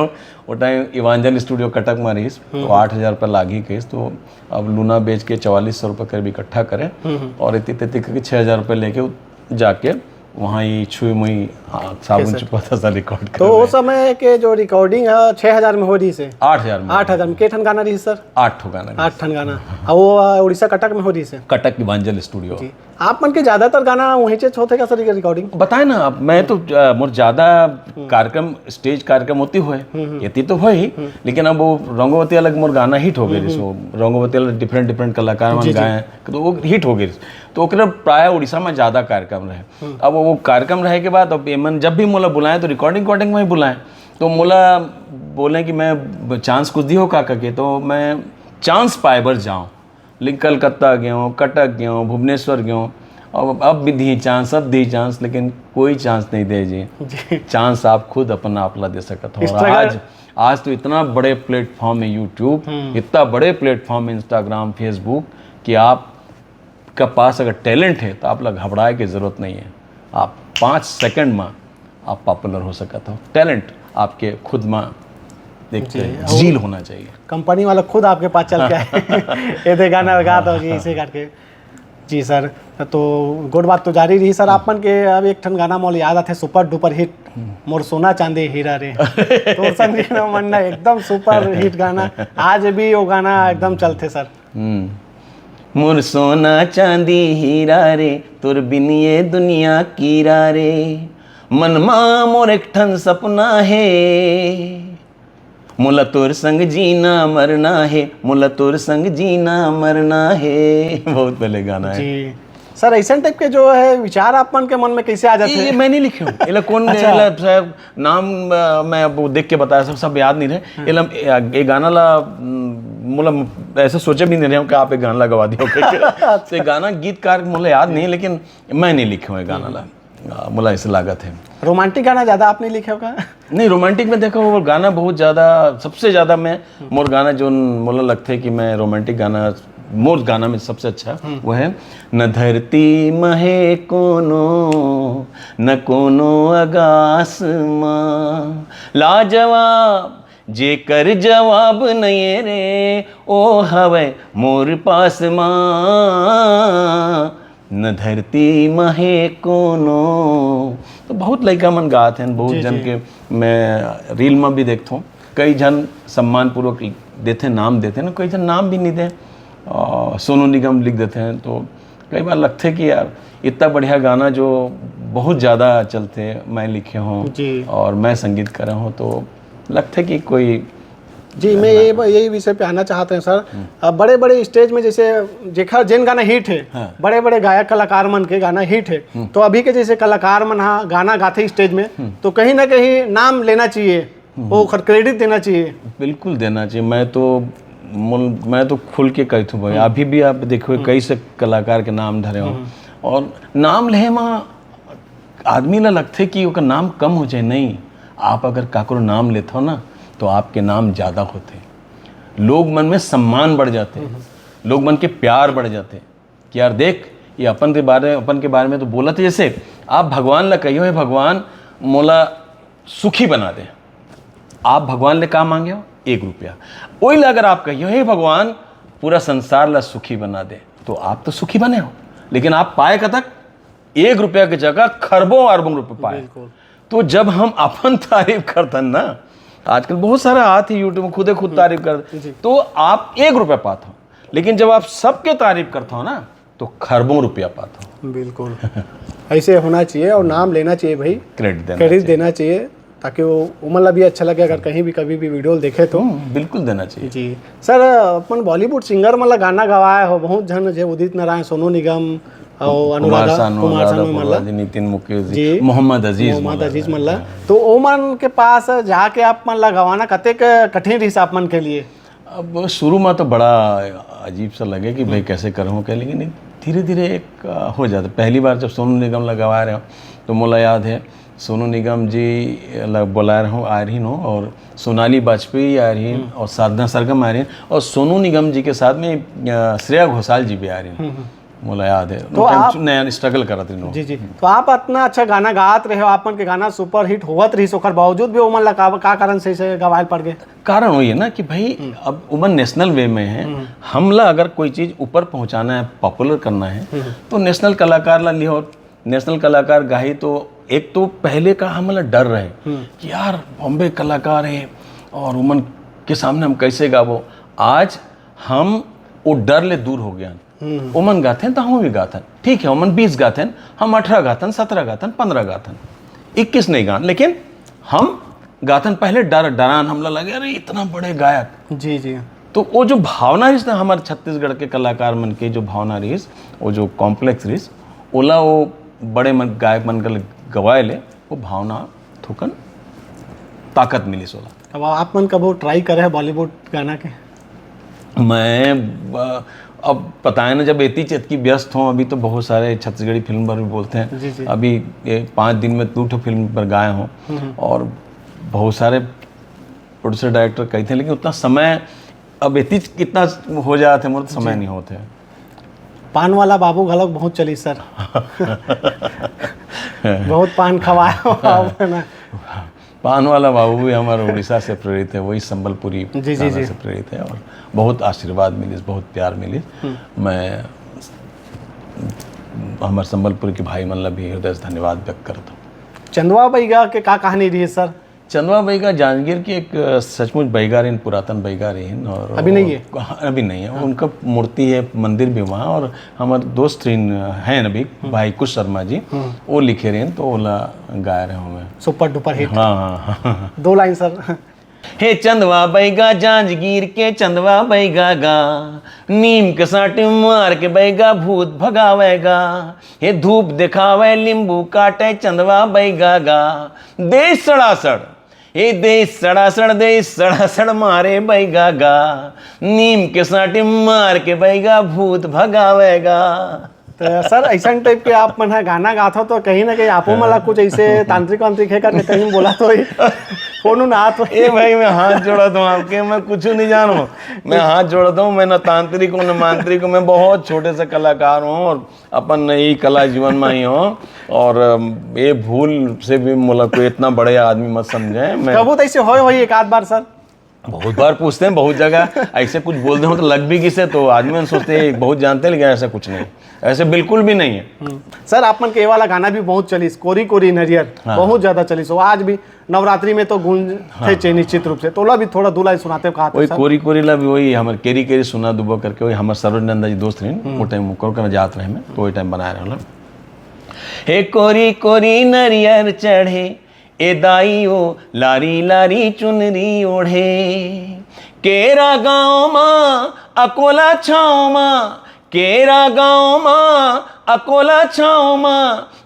वो टाइम इवांजल स्टूडियो कटक में रहिस, हम्म। तो आठ हजार रुपया लागी कहिस, तो अब लूना बेच के चवालीस सौ रुपया करीब इकट्ठा करे, हम्म, हम्म। और इतनी तेती करके छः हजार रुपया लेके उ-, जाके वहाँ ही छुई मुई, हाँ, साबुन कैसे? चुपाता सा रिकॉर्ड कर तो रहे उस हैं। समय के जो रिकॉर्डिंग है, छः हजार में हो रही से? आठ हजार में। आठ हजार में। के ठन गाना रही सर? आठ ठो गाना। आठ ठन गाना। और वो, आ, उड़ीसा कटक में हो रही से? कटक इवांजल स्टूडियो। जी। आप मन के ज्यादातर गाना वहीं चेच होथे का सर, रिकॉर्डिंग? बताए ना, अब मैं तो, अ, मोर ज्यादा कार्यक्रम, स्टेज कार्यक्रम होती हुए, ये तो हुए ही, लेकिन अब वो रंगोवती अलग मोर गाना हिट हो गए, वो रंगोवती अलग डिफरेंट डिफरेंट कलाकार मन गाए, तो वो हिट हो गए। तो ओकरे प्राय उड़ीसा में ज्यादा कार्यक्रम रहे। अब वो कार्यक्रम रहे के बाद अब ये मन जब भी मोला बुलाएं तो रिकॉर्डिंग रिकॉर्डिंग में ही बुलाएं। तो मोला बोले कि मैं चांस कुछ दियो का करके, तो मैं चांस पाए बर जाऊँ। लेकिन कलकत्ता गयो, कटक गयो, भुवनेश्वर गयो, अब अब भी दी चांस, अब दी चांस, लेकिन कोई चांस नहीं दे जी। चांस आप खुद अपन आप ला दे सकत हो। आज आज तो इतना बड़े प्लेटफॉर्म है यूट्यूब, इतना बड़े प्लेटफॉर्म है इंस्टाग्राम, फेसबुक, कि आप का पास अगर टैलेंट है तो आप ला घबराए की जरूरत नहीं है। आप पाँच सेकंड में आप पॉपुलर हो सकत हो। टैलेंट आपके खुद में एक झील होना चाहिए। कंपनी वाला खुद आपके पास चल के आए, ये दे गाना गा दो जी, इसे करके। जी सर, तो गोठ बात तो जारी रही सर। आप मन के अब एक ठन गाना मोला याद आथे, सुपर डुपर हिट, मोर सोना चांदी हीरा रे। तोर संग जीना मरना, एकदम सुपर हिट गाना। आज भी वो गाना एकदम चलथे सर। हम्म। मोर सोना चांदी हीरा रे, तोर बिन ये दुनिया कीरा रे। मन मा मोर एक ठन सपना हे, मोला तोर संग जीना मरना हे, मोला तोर संग जीना मरना हे। बहुत पहले गाना है। जी सर, ऐसा टाइप के जो है विचार आप मन के मन में कैसे आ जाते हैं? ये मैं नहीं लिखे हूँ। एला कौन अच्छा। एला शायद नाम, अ, मैं अब देख के बताया, सब सब याद नहीं रहे। एला, ए, ये गाना ला, म, मोला ऐसे सोचे भी नहीं रहे हूँ कि आप एक गाना ला गवा दियो। तो ये गाना गीतकार मोला याद नहीं, लेकिन मैं नहीं लिखे हूँ ये गाना ला। अ, मोला ऐसे लागत है। रोमांटिक गाना ज्यादा आप नहीं लिखे हो का? नहीं, रोमांटिक में देखो, वो गाना बहुत ज्यादा, सबसे ज्यादा मैं, मोर गाना जो मोला लगथे कि मैं रोमांटिक गाना, मोर गाना में सबसे अच्छा वो है, न धरती महे कोनो, न कोनो अगास मा, लाजवाब जेकर जवाब नइये रे, ओ हवय मोर पास मा, न धरती महे कोनो। तो बहुत लइका मन गात हैं, बहुत जी, जन जी। के मैं रील में भी देखता हूँ, कई जन सम्मानपूर्वक देते, नाम देते ना, कई जन नाम भी नहीं दे, सोनू निगम लिख देते हैं। तो कई बार लगते कि यार, इतना बढ़िया गाना जो बहुत ज़्यादा चलते, मैं लिखे हूँ जी। और मैं संगीत करे हूँ, तो लगते कि कोई जी, मैं ये, यही विषय पे आना चाहते हैं सर। अब बड़े बड़े स्टेज में जैसे जेखर जेन गाना हिट है, हाँ। बड़े बड़े गायक कलाकार मन के गाना हिट है, तो अभी के जैसे कलाकार मन हा गाना गाथे स्टेज में, तो कहीं ना कहीं नाम लेना चाहिए, वो ओखर क्रेडिट देना चाहिए। बिल्कुल देना चाहिए। मैं तो मुल-, मैं तो खुल के कहत हूँ भाई, अभी भी आप देखो, कई से कलाकार के नाम धरे हो, और नाम ले मा आदमी ला लगथे कि ओकर नाम कम हो जाए। नहीं, आप अगर काकरो नाम लेथो ना, तो आपके नाम ज्यादा होथे, लोग मन में सम्मान बढ़ जाथे, लोग मन के प्यार बढ़ जाथे कि यार देख, ये अपन के बारे, अपन के बारे में तो बोलत हे। जैसे आप भगवान ला कहियो, "हे भगवान, मोला सुखी बना दे।" आप भगवान ले का मांगे हो? एक रुपया। ओही ला अगर आप कहियो, "हे भगवान, पूरा संसार ला सुखी बना दे," तो आप तो सुखी बने हो, लेकिन आप पाए कतक? एक रुपया के जगह खरबों अरबों रुपये पाए। बिल्कुल। तो जब हम अपन तारीफ करथन ना, आजकल बहुत सारा आत ही YouTube में खुदे खुद तारीफ करत, जी। तो आप एक रुपया पात हो, लेकिन जब आप सबके तारीफ करते हो ना, तो खरबों रुपया पात हो। बिल्कुल। ऐसे होना चाहिए और नाम लेना चाहिए भाई, क्रेडिट देना क्रेडिट चाहिए। देना चाहिए, ताकि वो उमन ला भी अच्छा लगे अगर कहीं भी कभी भी वीडियो देखे तो। हम्म, बिल्कुल देना चाहिए। जी सर, अपन बॉलीवुड सिंगर मन ला गाना गवाए हो, बहुत झन, जे उदित नारायण, सोनू निगम, और कुमार अनुराधा, सानू, कुमार अनुराधा सानू मन ला। पूर्वा जी, नितिन मुकेश जी, जी। मोहम्मद अजीज मोहम्मद मन ला। अजीज मन ला। तो ओमन के पास जाके आप मन ला गवाना कतेक कठिन रहिस आप मन के लिए? अब शुरू में तो बड़ा अजीब सा लगे कि भाई कैसे करूँ क्या, लेकिन धीरे धीरे एक, अ, हो जाता। पहली बार जब सोनू निगम ला गवा रहे हो, तो मोला याद है सोनू निगम जी ला बोला रहे हो, आ रही हो, और सोनाली वाजपेयी आ रही, और साधना सरगम आ रही, और सोनू निगम जी के साथ में, अ, श्रेया घोषाल जी भी आ रही। मोला याद है, तो वो टाइम आप नया स्ट्रगल करत रहिन। जी, जी। तो आप इतना अच्छा गाना गात रहे हो, आप मन के गाना सुपर हिट होवत रहिस, ओकर बावजूद भी ओमन ला का, का कारण से इसे गवाए ल पड़ गए? कारण वही है ना कि भाई, अब उमन नेशनल वे में है, हमला अगर कोई चीज ऊपर पहुंचाना है, पॉपुलर करना है, तो नेशनल कलाकार ला लिहो, नेशनल कलाकार गाही, तो एक तो पहले का हमला डर रहे कि यार, बॉम्बे कलाकार है और उमन के सामने हम कैसे गाबो। आज हम वो डर ले दूर हो गया। ओमन गाथें तो हम भी गाथन। ठीक है, ओमन बीस गाथें, हम अठारह गाथन, सत्रह गाथन, पन्द्रह गाथन, इक्कीस नहीं गान, लेकिन हम गाथन। पहले डर डरान हमला लगे, अरे इतना बड़े गायक। जी जी। तो वो जो भावना रहिस ना, हमारे छत्तीसगढ़ के कलाकार मन के जो भावना रहिस, वो जो कॉम्प्लेक्स रहिस, ओला वो बड़े मन, गायक मन के गवाए ले, वो भावना थोकन ताकत मिलिस ओला। अब आप मन कभू ट्राई करे हैं बॉलीवुड गाना के? मैं, अ, अब पता है ना, जब एती चेत की व्यस्त हों, अभी तो बहुत सारे छत्तीसगढ़ी फिल्म पर भी बोलते हैं। जी, जी। अभी ये पाँच दिन में दो ठो फिल्म पर गाए हों, और बहुत सारे प्रोड्यूसर डायरेक्टर कहते हैं, लेकिन उतना समय अब एती कितना हो जाते हैं, मतलब समय नहीं होते। पान वाला बाबू घलक बहुत चली सर। बहुत पान खवाए हो आप, है ना? पान वाला बाबू भी हमारे उड़ीसा से प्रेरित है, वही संबलपुरी जी, जी, गाना जी। से प्रेरित है, और बहुत आशीर्वाद मिलिस, बहुत प्यार मिलिस। मैं हमारे संबलपुर के भाई मन ला भी हृदय से धन्यवाद व्यक्त करता हूँ। चंदवा बैगा के का कहानी रही सर? चंदवा बैगा जांजगीर के एक, अ, सचमुच बैगा रहिन, पुरातन बैगा रहिन, और अभी नहीं है? हाँ, अभी नहीं है। उनका मूर्ति है, मंदिर भी वहाँ, और हमारे दोस्त रहिन, अ, हैं अभी, भाई कुश शर्मा जी, वो लिखे रहिन, तो ओला गाए रहे हूँ मैं। Super duper hit. हाँ, हाँ, हाँ। दो लाइन सर। हे चंदवा बैगा जांजगीर के चंदवा बैगा गा, नीम के साटी मार के बैगा भूत भगावेगा। हे धूप दिखावे नींबू काटे चंदवा बैगा गा, देश सड़ासड़, हे देश सड़ासड़, देश सड़ासड़ मारे बैगा गा, नीम के साटी मार के बैगा भूत भगावेगा। तो सर, ऐसा टाइप के आप मन ह गाना गाथो तो कहीं ना कहीं आपो मन ला कुछ ऐसे तांत्रिक वांत्रिक है करके कहीं बोला तो ही फोन उन आत हो। ए भाई, मैं हाथ जोड़त हूँ आपके, मैं कुछ नहीं जानू। मैं हाथ जोड़त हूँ, मैं न तांत्रिक हूँ, न मांत्रिक हूँ, मैं बहुत छोटे से कलाकार हूँ और अपन यही कला जीवन में ही हूँ। और अम, ये भूल से भी मोला कोई इतना बड़े आदमी मत समझे। मैं कबू तो ऐसे होए होई एक आध बार सर। बहुत बार पूछते हैं, बहुत जगह ऐसे कुछ बोल दे हो तो लग भी किसे, तो आदमी मन सोचते हैं बहुत जानते हैं, लेकिन ऐसा कुछ नहीं, ऐसे बिल्कुल भी नहीं है। सर, आप मन के ये वाला गाना भी बहुत चलिस, कोरी कोरी नरियर, हाँ। बहुत ज्यादा चलिस। वो आज भी नवरात्रि में तो गूंज थे चे निश्चित रूप से। तो ओला भी थोड़ा दो लाइन सुनाते हो कहा वही सर। कोरी कोरी ला भी वही हमारे केरी केरी सुना दुबा करके वही हमारे सरोज नंदा जी दोस्त रहे, वो टाइम मुकर कर जात रहे मैं, तो वही टाइम बनाए रहे। हे कोरी कोरी नरियर चढ़े, ए दाई ओ लारी लारी चुनरी ओढ़े, केरा गाँव मा अकोला छाँव मा, केरा गाँव मा अकोला छाँव मा,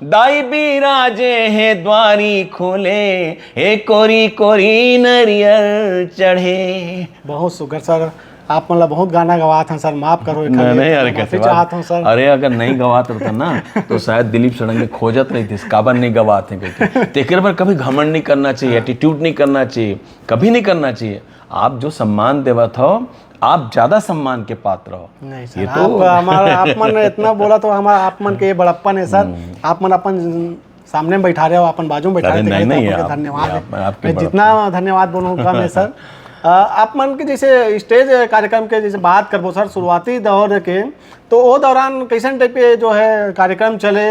दाई बिराजे हे द्वारी खोले, हे कोरी कोरी नरियर चढ़े। बहुत सुघर सर, आप मन ला बहुत गाना गवात हन सर, माफ करो, एक नहीं, खाली नहीं यार, माफी कैसे चाहत बात? हूँ सर। अरे, अगर नहीं गवात रहता ना तो शायद दिलीप षडंगी खोजत रहितिस, काबर नहीं गवात है करके। तेकर बर कभी घमंड नहीं करना चाहिए, एटीट्यूड नहीं करना चाहिए, कभी नहीं करना चाहिए। आप जो सम्मान देवत हो, आप ज्यादा सम्मान के पात्र हो। नहीं सर, ये आप हमारा, आप मन इतना बोला तो हमारा, आप मन के ये बड़प्पन है सर। आप मन अपन सामने में बैठा रहे हो, अपन बाजू में बैठा अरे रहे, नहीं, तो नहीं, आपके आप, धन्यवाद आप, है। आपके मैं बड़प्पन। जितना धन्यवाद बोलूँ कम है सर। अ, आप मन के जैसे स्टेज कार्यक्रम के जैसे बात करबो सर, शुरुआती दौर के, तो वो दौरान कैसन टाइप के जो है कार्यक्रम चले,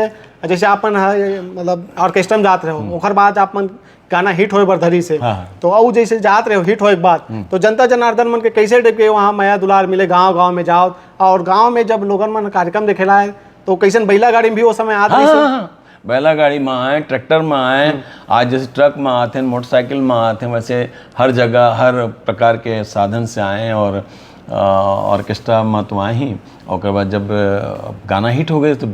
जैसे आप मन है, मतलब ऑर्केस्ट्रा में जात रहे हो, ओकर बाद आप मन गाना हिट होए बर धरी से, हाँ, हाँ। तो अउ जैसे जात रहे हो हिट होए के बाद, तो जनता जनार्दन मन के कैसे टाइप के वहाँ मया दुलार मिले, गाँव गाँव में जाओ, और गाँव में जब लोगन मन कार्यक्रम देखेला है तो कैसन बैला गाड़ी में भी वो समय आत हाँ, रहिस? हाँ, हाँ। बैला गाड़ी में आए, ट्रैक्टर में आए, आज जैसे ट्रक में आते हैं, मोटरसाइकिल में आते हैं, वैसे हर जगह हर प्रकार के साधन से आए और अ, ऑर्केस्ट्रा में तो आए ही। ओकर बाद जब अ, गाना हिट हो गए तो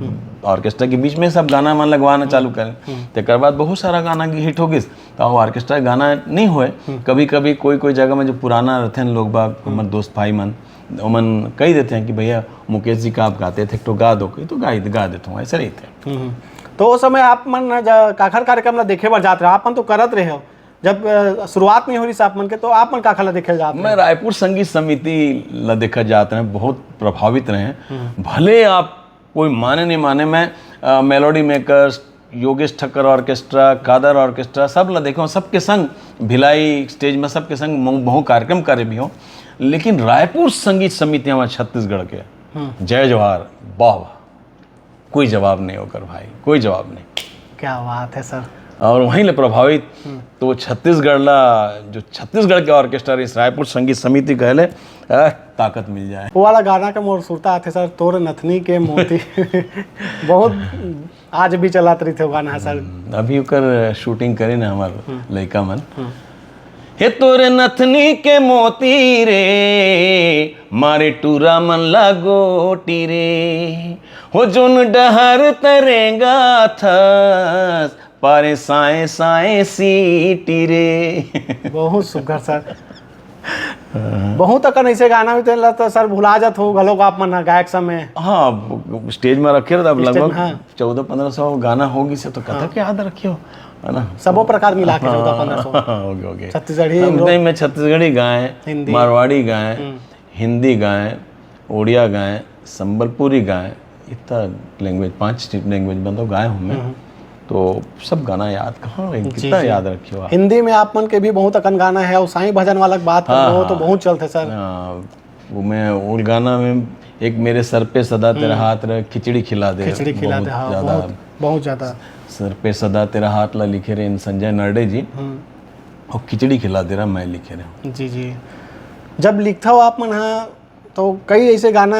ऑर्केस्ट्रा के बीच में सब गाना मन लगवाना चालू करें। तेकर बाद बहुत सारा गाना हिट हो गए, तो वो ऑर्केस्ट्रा गाना नहीं होए। कभी कभी कोई कोई जगह में जो पुराना रहते हैं लोग बाग, हमर दोस्त भाई मन, ओमन कह देते हैं कि भैया मुकेश जी का आप गाते थे, तो गा दो, तो गा गा देता हूँ, ऐसे रहते हैं। हम्म। तो उस समय आप मन ज-, काखर कार्यक्रम ला देखे बर जात रहे, आप मन तो करत रहे हो, जब अ, शुरुआत नहीं हो रही आप मन के, तो आप मन काखर ला देखे जात मैं रहे? रायपुर संगीत समिति ला देखा जात रहे, बहुत प्रभावित रहे। भले आप कोई माने नहीं माने, मैं अ, melody makers, Yogesh Thakkar orchestra, Kadar orchestra, सब ला देखा हूँ, सबके संग भिलाई स्टेज में सबके संग मऊ- बहु कार्यक्रम करे भी हूँ। लेकिन रायपुर संगीत समिति हमारे छत्तीसगढ़ के, जय जोहार, वाह वाह, कोई जवाब नहीं ओकर भाई, कोई जवाब नहीं। क्या बात है सर। और वहीं ले प्रभावित। तो छत्तीसगढ़ ला, जो छत्तीसगढ़ के ऑर्केस्ट्रा रहिस, रायपुर संगीत समिति कहले, "अह, ताकत मिल जाए।" वो वाला गाना के मोर सुरता आथे सर, "तोर नथनी के मोती।" बहुत आज भी चलत रहिथे वो गाना ह सर। अभी ओकर शूटिंग करे ना हमार लइका मन। "हे तोर नथनी के मोती रे, मारे टूरा मन ला गोटी रे, हो जोन डहर तरेंगा थस, पारे साए साए सीटी रे।" बहुत सुघर सर। बहुत अकन ऐसे गाना होते ला तो सर भुला जात हो घलोक आप मन ह गायक समय। हाँ, स्टेज में रखे रहता, अब लगभग हाँ। चौदह पन्द्रह सौ गाना हो गिस हे, तो कतक याद रखे हो, है ना? सबो प्रकार मिला के हाँ, चौदह पन्द्रह सौ। हाँ, ओके, ओके। छत्तीसगढ़ी, हम लोग नहीं, मैं छत्तीसगढ़ी गाए, हिंदी। मारवाड़ी गाए, हम्म। हिंदी गाए, ओड़िया गाए, संबलपुरी गाए, इतना लैंग्वेज, पांच लैंग्वेज में तो गाए हूँ मैं। हम्म। तो सब गाना याद कहाँ रहे, जी, कितना जी। याद रखे हो आप? हिंदी में आप मन के भी बहुत अकन गाना है, और साईं भजन वाला के बात हाँ, करबो तो हाँ। बहुत चलते सर। हाँ, वो मैं ओल्ड गाना में एक मेरे सर पे सदा तेरा हम्म। हाथ रहे, खिचड़ी खिला दे, खिचड़ी खिला बहुत दे, हाँ, ज्यादा। बहुत, बहुत ज्यादा। सर पे सदा तेरा हाथ ला लिखे रहे संजय नरडे जी, हम्म। और खिचड़ी खिला दे रहा मैं लिखे रहे। जी, जी। जब लिखता हो आप मन हा, तो कई ऐसे गाना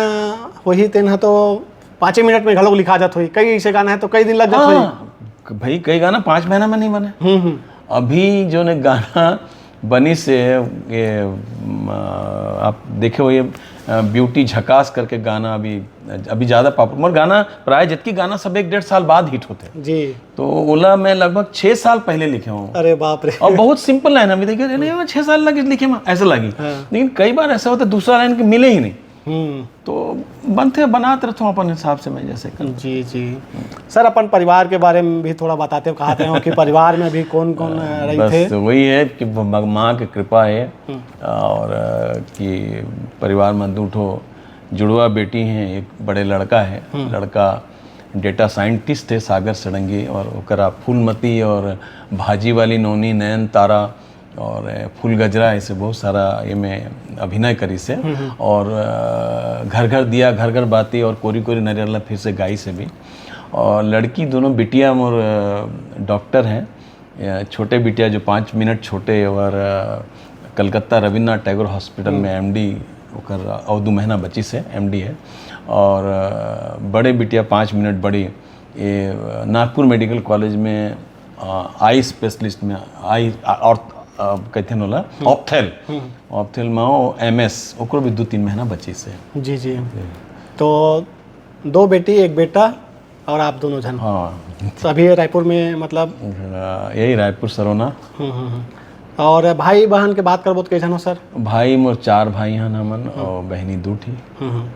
वही तेन हा तो पाँचे मिनट में घलोक लिखा जात होही, कई ऐसे गाना है तो कई दिन लग जात होही। हाँ, भाई, कई गाना पाँच महीना में नहीं बने। हम्म, हम्म। अभी जो ने गाना बनी से ये, म, आप देखे हो ये, अ, ब्यूटी झकास करके गाना अभी, अभी ज्यादा पॉपुलर, मगर गाना प्राय जितकी गाना सब एक डेढ़ साल बाद हिट होते हैं। जी। तो ओला मैं लगभग छह साल पहले लिखे हूँ। अरे बाप रे। और बहुत सिंपल लाइन, अभी देखिए, "अरे, मैं छह साल लगे लिखे में", ऐसा लगी। हाँ। लेकिन कई बार ऐसा होता है, दूसरा लाइन के मिले ही नहीं। हम्म। तो बनते, बनाते रहता हूँ अपन हिसाब से, मैं जैसे कर। जी, जी। सर, अपन परिवार के बारे में भी थोड़ा बताते हो, कहते हो कि परिवार में अभी कौन-कौन, अ, रही बस थे? वही है कि ब-, माँ की कृपा है हम्म। और, अ, कि परिवार में दू ठो जुड़वा बेटी हैं, एक बड़े लड़का है। हम्म। लड़का डेटा साइंटिस्ट है, सागर षडंगी, और ओकरा फूलमती और भाजी वाली नोनी, नयन तारा और फूल गजरा, ऐसे बहुत सारा ये में अभिनय करी से। हम्म, हम्म। और, अ, घर घर दिया, घर घर बाती और कोरी कोरी नरियर ला फिर से गाई से भी। और लड़की दोनों बिटिया मोर, अ, डॉक्टर हैं। अ, छोटे बिटिया जो पाँच मिनट छोटे और, अ, कलकत्ता रविन्द्रनाथ टैगोर हॉस्पिटल हम्म। में एमडी ओकर अउ दू महीना बचिस हे, एमडी हे। और, अ, बड़े बिटिया पाँच मिनट बड़ी, ये, अ, नागपुर मेडिकल कॉलेज में, अ, आई स्पेशलिस्ट में, आई, अ, और, अ, कहिथे न ओला, हम्म। ऑप्थेल, हम्म। ऑप्थेल में वो एमएस, ओकरो भी दू तीन महीना बचिस हे। जी, जी। जी। तो दो बेटी, एक बेटा और आप दोनों झन। हाँ। तो अभी ये रायपुर में, मतलब, अ, यही रायपुर सरोना। हम्म, हम्म, हम्म। और भाई बहन के बात करबो तो कई झन हो सर? भाई मोर चार भाई हन हमन हम्म। और बहनी दू ठी। हम्म, हम्म।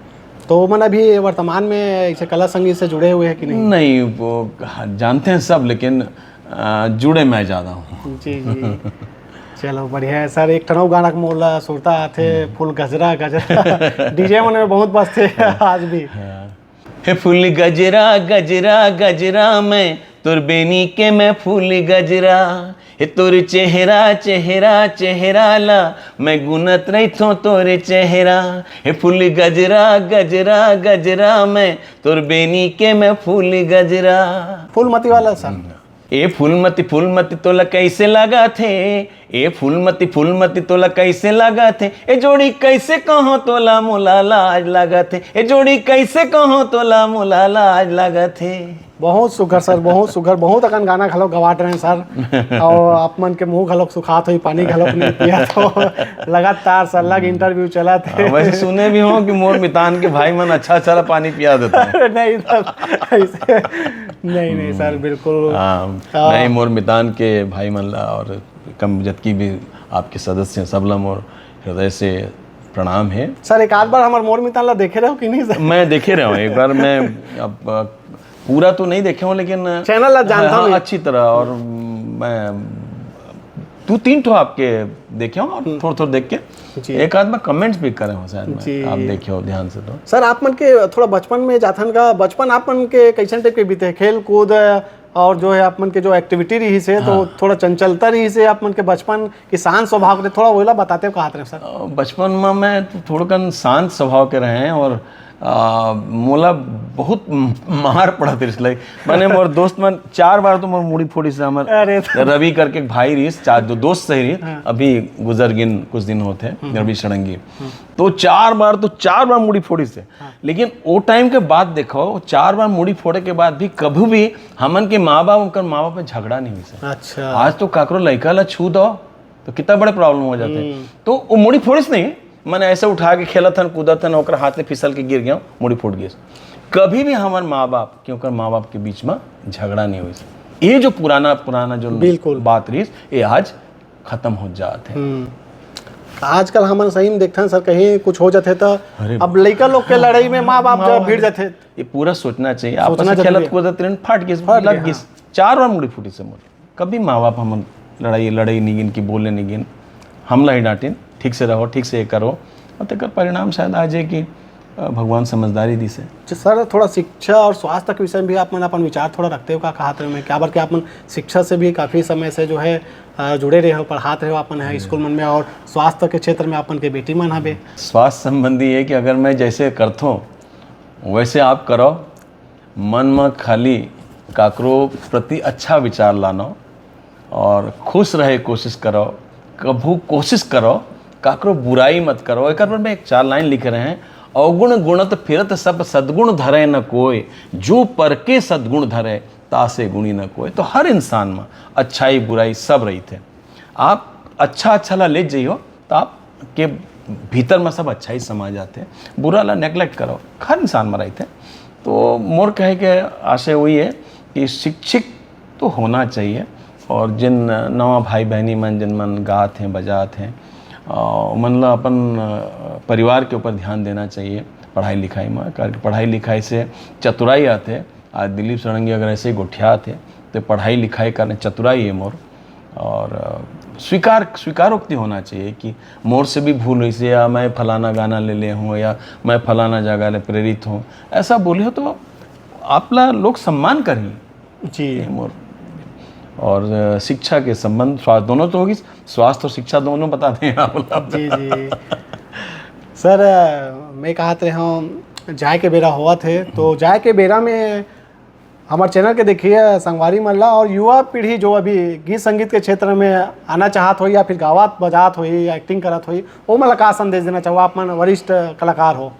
तो ओमन अभी वर्तमान में ऐसे कला संगीत से जुड़े हुए हैं कि नहीं? नहीं, वो जानते हैं सब, लेकिन, अ, जुड़े मैं ज़्यादा हूँ। जी, जी। चलो, बढ़िया है सर। एक ठन अउ गाना के मोला सुरता आथे, हम्म। फूल गजरा, गजरा। डीजे मन में बहुत बजथे हाँ। आज भी। हाँ। हे फूल गजरा, गजरा, गजरा, मैं तोर बेनी के मैं फूल गजरा। हे तोर चेहरा, चेहरा, चेहरा ला मैं गुनत रहिथों तोर चेहरा। हे फूल गजरा, गजरा, गजरा, मैं तोर बेनी के मैं फूल गजरा। फूलमती वाला सर। ए फूलमती, फूलमती तोला कैसे लागत हे? ए फूलमती, फूलमती तोला कैसे लागत हे? ए जोड़ी कैसे कहो तोला मोला लाज लागत हे? ए जोड़ी कैसे कहो तोला मोला लाज लागत हे? बहुत सुघर सर, बहुत सुघर, बहुत अकन गाना घलो गवात रहे सर। और आप मन के मुंह घलो सुखात होई, पानी घलो नहीं पिया तो लगातार सर लग इंटरव्यू चलत हे। हाँ, वैसे सुने भी हो कि मोर मितान के भाई मन अच्छा अच्छा ला पानी पिया देते हैं। नहीं सर, ऐसे नहीं, नहीं सर, हम्म। बिल्कुल। हाँ, हाँ। नहीं, मोर मितान के भाई मन ला और कम जतकी भी आपके सदस्य हैं, सब ला मोर हृदय से प्रणाम है। सर, एक आध बार हमार मोर मितान ला देखे रहो कि नहीं सर? मैं देखे रहा हूँ, एक बार मैं अब, अ, पूरा तो नहीं देखे हूँ, लेकिन चैनल ला जानता हाँ, हूँ। अच्छी तरह, और मैं दो तीन ठो आपके देखे हूँ और हम्म। थोड़ा थोड़ा देख के जी। एक आध बार कमेंट्स भी करे हूँ शायद मैं, जी। आप देखे हो ध्यान से तो। सर, आप मन के थोड़ा बचपन में जाथन का, बचपन आप मन के कैसन टाइप के बीते, खेल कूद और जो है आप मन के जो एक्टिविटी रही से, तो हाँ। थोड़ा चंचलता रही से आप मन के बचपन के शांत स्वभाव के, थोड़ा वोला बताते हो, कहत रहे सर। अ, बचपन में मैं तो थोड़कन शांत स्वभाव के रहे हैं और आ, मोला बहुत मार पड़त रिहिस, लाइक, माने मोर दोस्त मन चार बार तो मोर मुड़ी फोड़िस हे। हमर अरे। रवि करके एक भाई रिहिस, चार दो दोस्त सही रिहिस, हाँ। अभी गुजर गिन कुछ दिन होत हे, रवि षडंगी। तो चार बार तो चार बार मुड़ी फोड़िस हे। लेकिन वो टाइम के बाद देखो, चार बार मुड़ी फोड़े के बाद भी कभी भी हमन के माँ बाप, उनकर माँ बाप में झगड़ा नहीं होइस हे। अच्छा। आज तो काकरो लइका ला छू दो तो कितना बड़े प्रॉब्लम हो जाथे। तो वो मुड़ी फोड़िस नहीं, माने ऐसे उठा के खेलत हन, कूदत हन, ओकर हाथ ले फिसल के गिर गया, मुड़ी फूट गई। कभी भी हमारे माँ बाप के, ओकर माँ बाप के बीच में झगड़ा नहीं होइस। ये जो पुराना पुराना जो बिल्कुल। बात रहिस, ये आज खत्म हो जात हे। हम्म। आजकल हमन सही में देखथन सर, कहीं कुछ हो जाथे त अरे। अब लइका लोग के लड़ाई में माँ बाप जब भिड़ जाथे। ये पूरा सोचना चाहिए। आपस सोचना में जरूरी खेलत है। कूदत रहन, फट गइस, फट लग गया, गइस। चार बार मुड़ी फूटिस हे मोर। कभी माँ बाप हमन लड़ाई लड़ाई नहीं गिन कि बोले नहीं गिन, हमला ही डांटिन, ठीक से रहो, ठीक से ये करो। और तेकर परिणाम शायद आ जाए कि अ, भगवान समझदारी दिस हे। अच्छा सर, थोड़ा शिक्षा और स्वास्थ्य के विषय में भी आप मन अपन विचार थोड़ा रखते हो का, कहा मैं क्या, बल्कि आप मन शिक्षा से भी काफ़ी समय से जो है अ, जुड़े रहे हो, पढ़ात रहे हो अपन है स्कूल मन में, और स्वास्थ्य के क्षेत्र में अपन के बेटी मन हवे। स्वास्थ्य संबंधी है कि अगर मैं जैसे करथों वैसे आप करो, मन में खाली काकरो प्रति अच्छा विचार लानो और खुश रहे कोशिश करो। कभू कोशिश करो, काकरो बुराई मत करो। एक पर मैं एक चार लाइन लिखे रहे हैं, अवगुण गुणत फिरत सब सद्गुण धरे न कोय, जो पर के सद्गुण धरे तासे गुणी न कोय। तो हर इंसान में अच्छाई बुराई सब रहिथे। आप अच्छा अच्छा ला ले जइयो तो आप के भीतर में सब अच्छाई समा जाथे। बुरा ला नेग्लेक्ट करो, हर इंसान में रहिथे। तो मोर कहे के आशय वही है कि शिक्षित तो होना चाहिए, और जिन नवा भाई बहनी मन, जिन मन गात हैं, बजात हैं, अ, मन ला अपन अ, परिवार के ऊपर ध्यान देना चाहिए पढ़ाई लिखाई में, करके पढ़ाई लिखाई से चतुराई आथे। आज दिलीप षडंगी अगर ऐसे ही गोठियात हे तो पढ़ाई लिखाई करने चतुराई है मोर। और अ, स्वीकार स्वीकारोक्ति होना चाहिए कि मोर से भी भूल होइस हे, या मैं फलाना गाना ले ले हूँ, या मैं फलाना जगह ले प्रेरित हूँ, ऐसा बोले हो तो आपला लोग सम्मान करही। जी। ये मोर। और अ, शिक्षा के संबंध, स्वास्थ्य, दोनों तो होगी, स्वास्थ्य और शिक्षा दोनों बता दें आप लोग। जी जी। सर, अ, मैं कहत रहे हूँ, जाए के बेरा होवत हे, तो जाए के बेरा में हमारे चैनल के देखिए संगवारी मन ला, और युवा पीढ़ी जो अभी गीत संगीत के क्षेत्र में आना चाहत होही या फिर गावत बजात होही या एक्टिंग करत होही, वो मन ला का संदेश देना चाहो? आप मन वरिष्ठ कलाकार हो।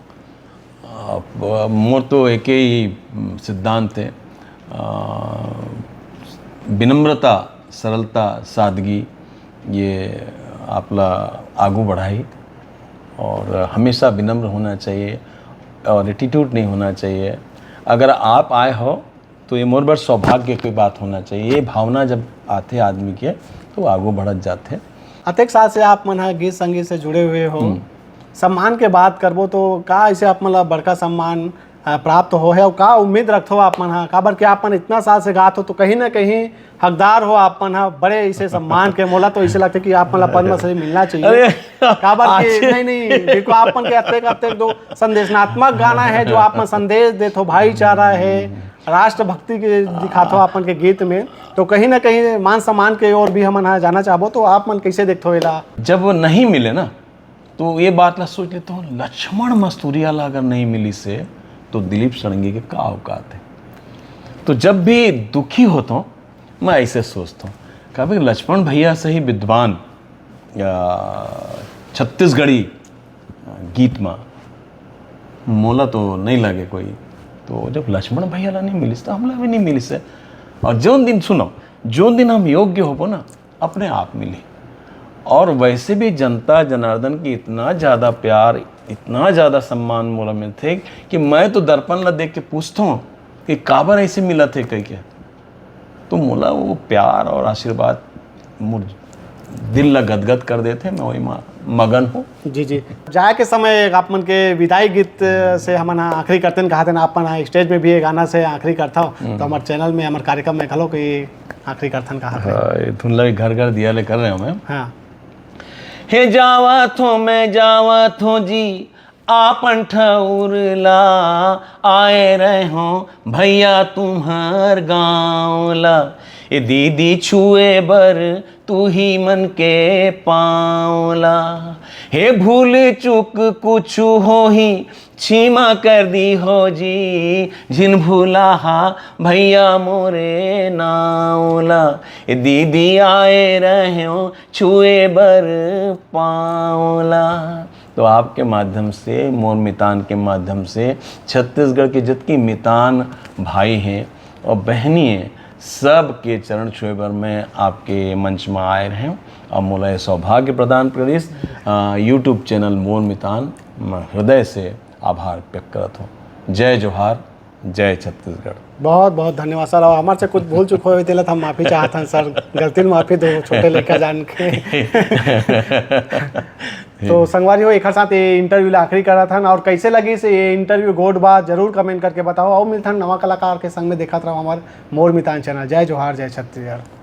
अब मोर तो एक ही सिद्धांत है, अ, विनम्रता, सरलता, सादगी, ये आपला आगू बढ़ाही। और हमेशा विनम्र होना चाहिए और एटीट्यूड नहीं होना चाहिए। अगर आप आए हो तो ये मोर बर सौभाग्य की बात होना चाहिए। ये भावना जब आथे आदमी के तो वो आगू बढ़त जाथे। अतेक साल से आप मन ह गीत संगीत से जुड़े हुए हो, सम्मान के बात करबो तो का ऐसे आप मन ला बड़का सम्मान अ, प्राप्त हो है, और का उम्मीद रखथो आप मन ह? काबर कि आप मन इतना साल से गात हो, तो कहीं ना कहीं हकदार हो आप मन ह बड़े इसे सम्मान के। मोला तो इसे लगथे कि आप मन ला पद्मश्री मिलना चाहिए। अरे, काबर कि आज नहीं, नहीं, बिल्कुल आप मन के अतेक, अतेक दो संदेशनात्मक गाना है, जो आप मन संदेश देथो, भाईचारा है, राष्ट्रभक्ति के दिखाथो आप मन के गीत में, तो कहीं ना कहीं मान सम्मान के ओर भी हमन ह जाना चाहबो। तो आप मन कैसे देखथो एला? जब वो नहीं मिले ना, तो ये बात ला सोच लेता हूँ, लक्ष्मण मस्तूरिया ला अगर नहीं मिलिस हे तो दिलीप षडंगी के का औकात है। तो जब भी दुखी होता हूँ, मैं ऐसे सोचता हूँ, कभी लक्ष्मण भैया से ही विद्वान या छत्तीसगढ़ी गीत में मोला तो नहीं लगे कोई। तो जब लक्ष्मण भैया ला नहीं मिलिस तो हमला भी नहीं मिलिस हे। और जोन दिन, सुनो, जोन दिन हम योग्य होबो ना, अपने आप मिली। और वैसे भी जनता जनार्दन की इतना ज़्यादा प्यार, इतना ज़्यादा सम्मान मोला मिलथे कि मैं तो दर्पण ला देख के पूछता हूँ कि काबर ऐसे मिलत हे कह के। तो मोला वो प्यार और आशीर्वाद मोर दिल ला गदगद कर देथे, मैं वही मा मगन हूँ। जी जी। जाए के समय आप मन के विदाई गीत से हमन ह आखिरी करथन, कहा देना आप मन ह स्टेज में भी ये गाना से आखिरी करथव, तो हमारे चैनल में, हमारे कार्यक्रम में घलो कोई आखिरी करथन, कहा थे। हाँ, ये धुन ला घर घर दिया ले कर रहे हो मैं। हाँ। हे जावत हो, मैं जावत हो जी, आपन ठउर ला, आए रहे हो भैया तुम्हार गाँव ला। ए दीदी छुए बर तू ही मन के पाँव ला, हे भूल चूक कुछु होही, क्षमा कर दी हो जी, झिन भुलाहा भैया मोरे नाँव ला। ए दीदी आए रहेव छुए बर पाँव ला। तो आपके माध्यम से, मोर मितान के माध्यम से छत्तीसगढ़ के जतकी मितान भाई हैं और बहनी हैं, सब के चरण छुए बर मैं आपके मंच में आए रहेव। अब मोला ये सौभाग्य प्रदान करिस। अ, YouTube चैनल मोर मितान, मैं हृदय से आभार व्यक्त करत हूँ। जय जोहार, जय छत्तीसगढ़। बहुत बहुत धन्यवाद सर। और हमारे से कुछ भूल चूक होए तेला तो हम माफी चाहत हन सर, गलती में माफी दो, छोटे लड़का जान के। तो संगवारी हो, एक साथ ये इंटरव्यू ला आखिरी करत हन। और कैसे लगिस ये इंटरव्यू, गोठ बात जरूर कमेंट करके बताओ। और मिलथन नवा कलाकार के संग में, देखत रहो हमारे मोर मितान चैनल। जय जोहार, जय छत्तीसगढ़।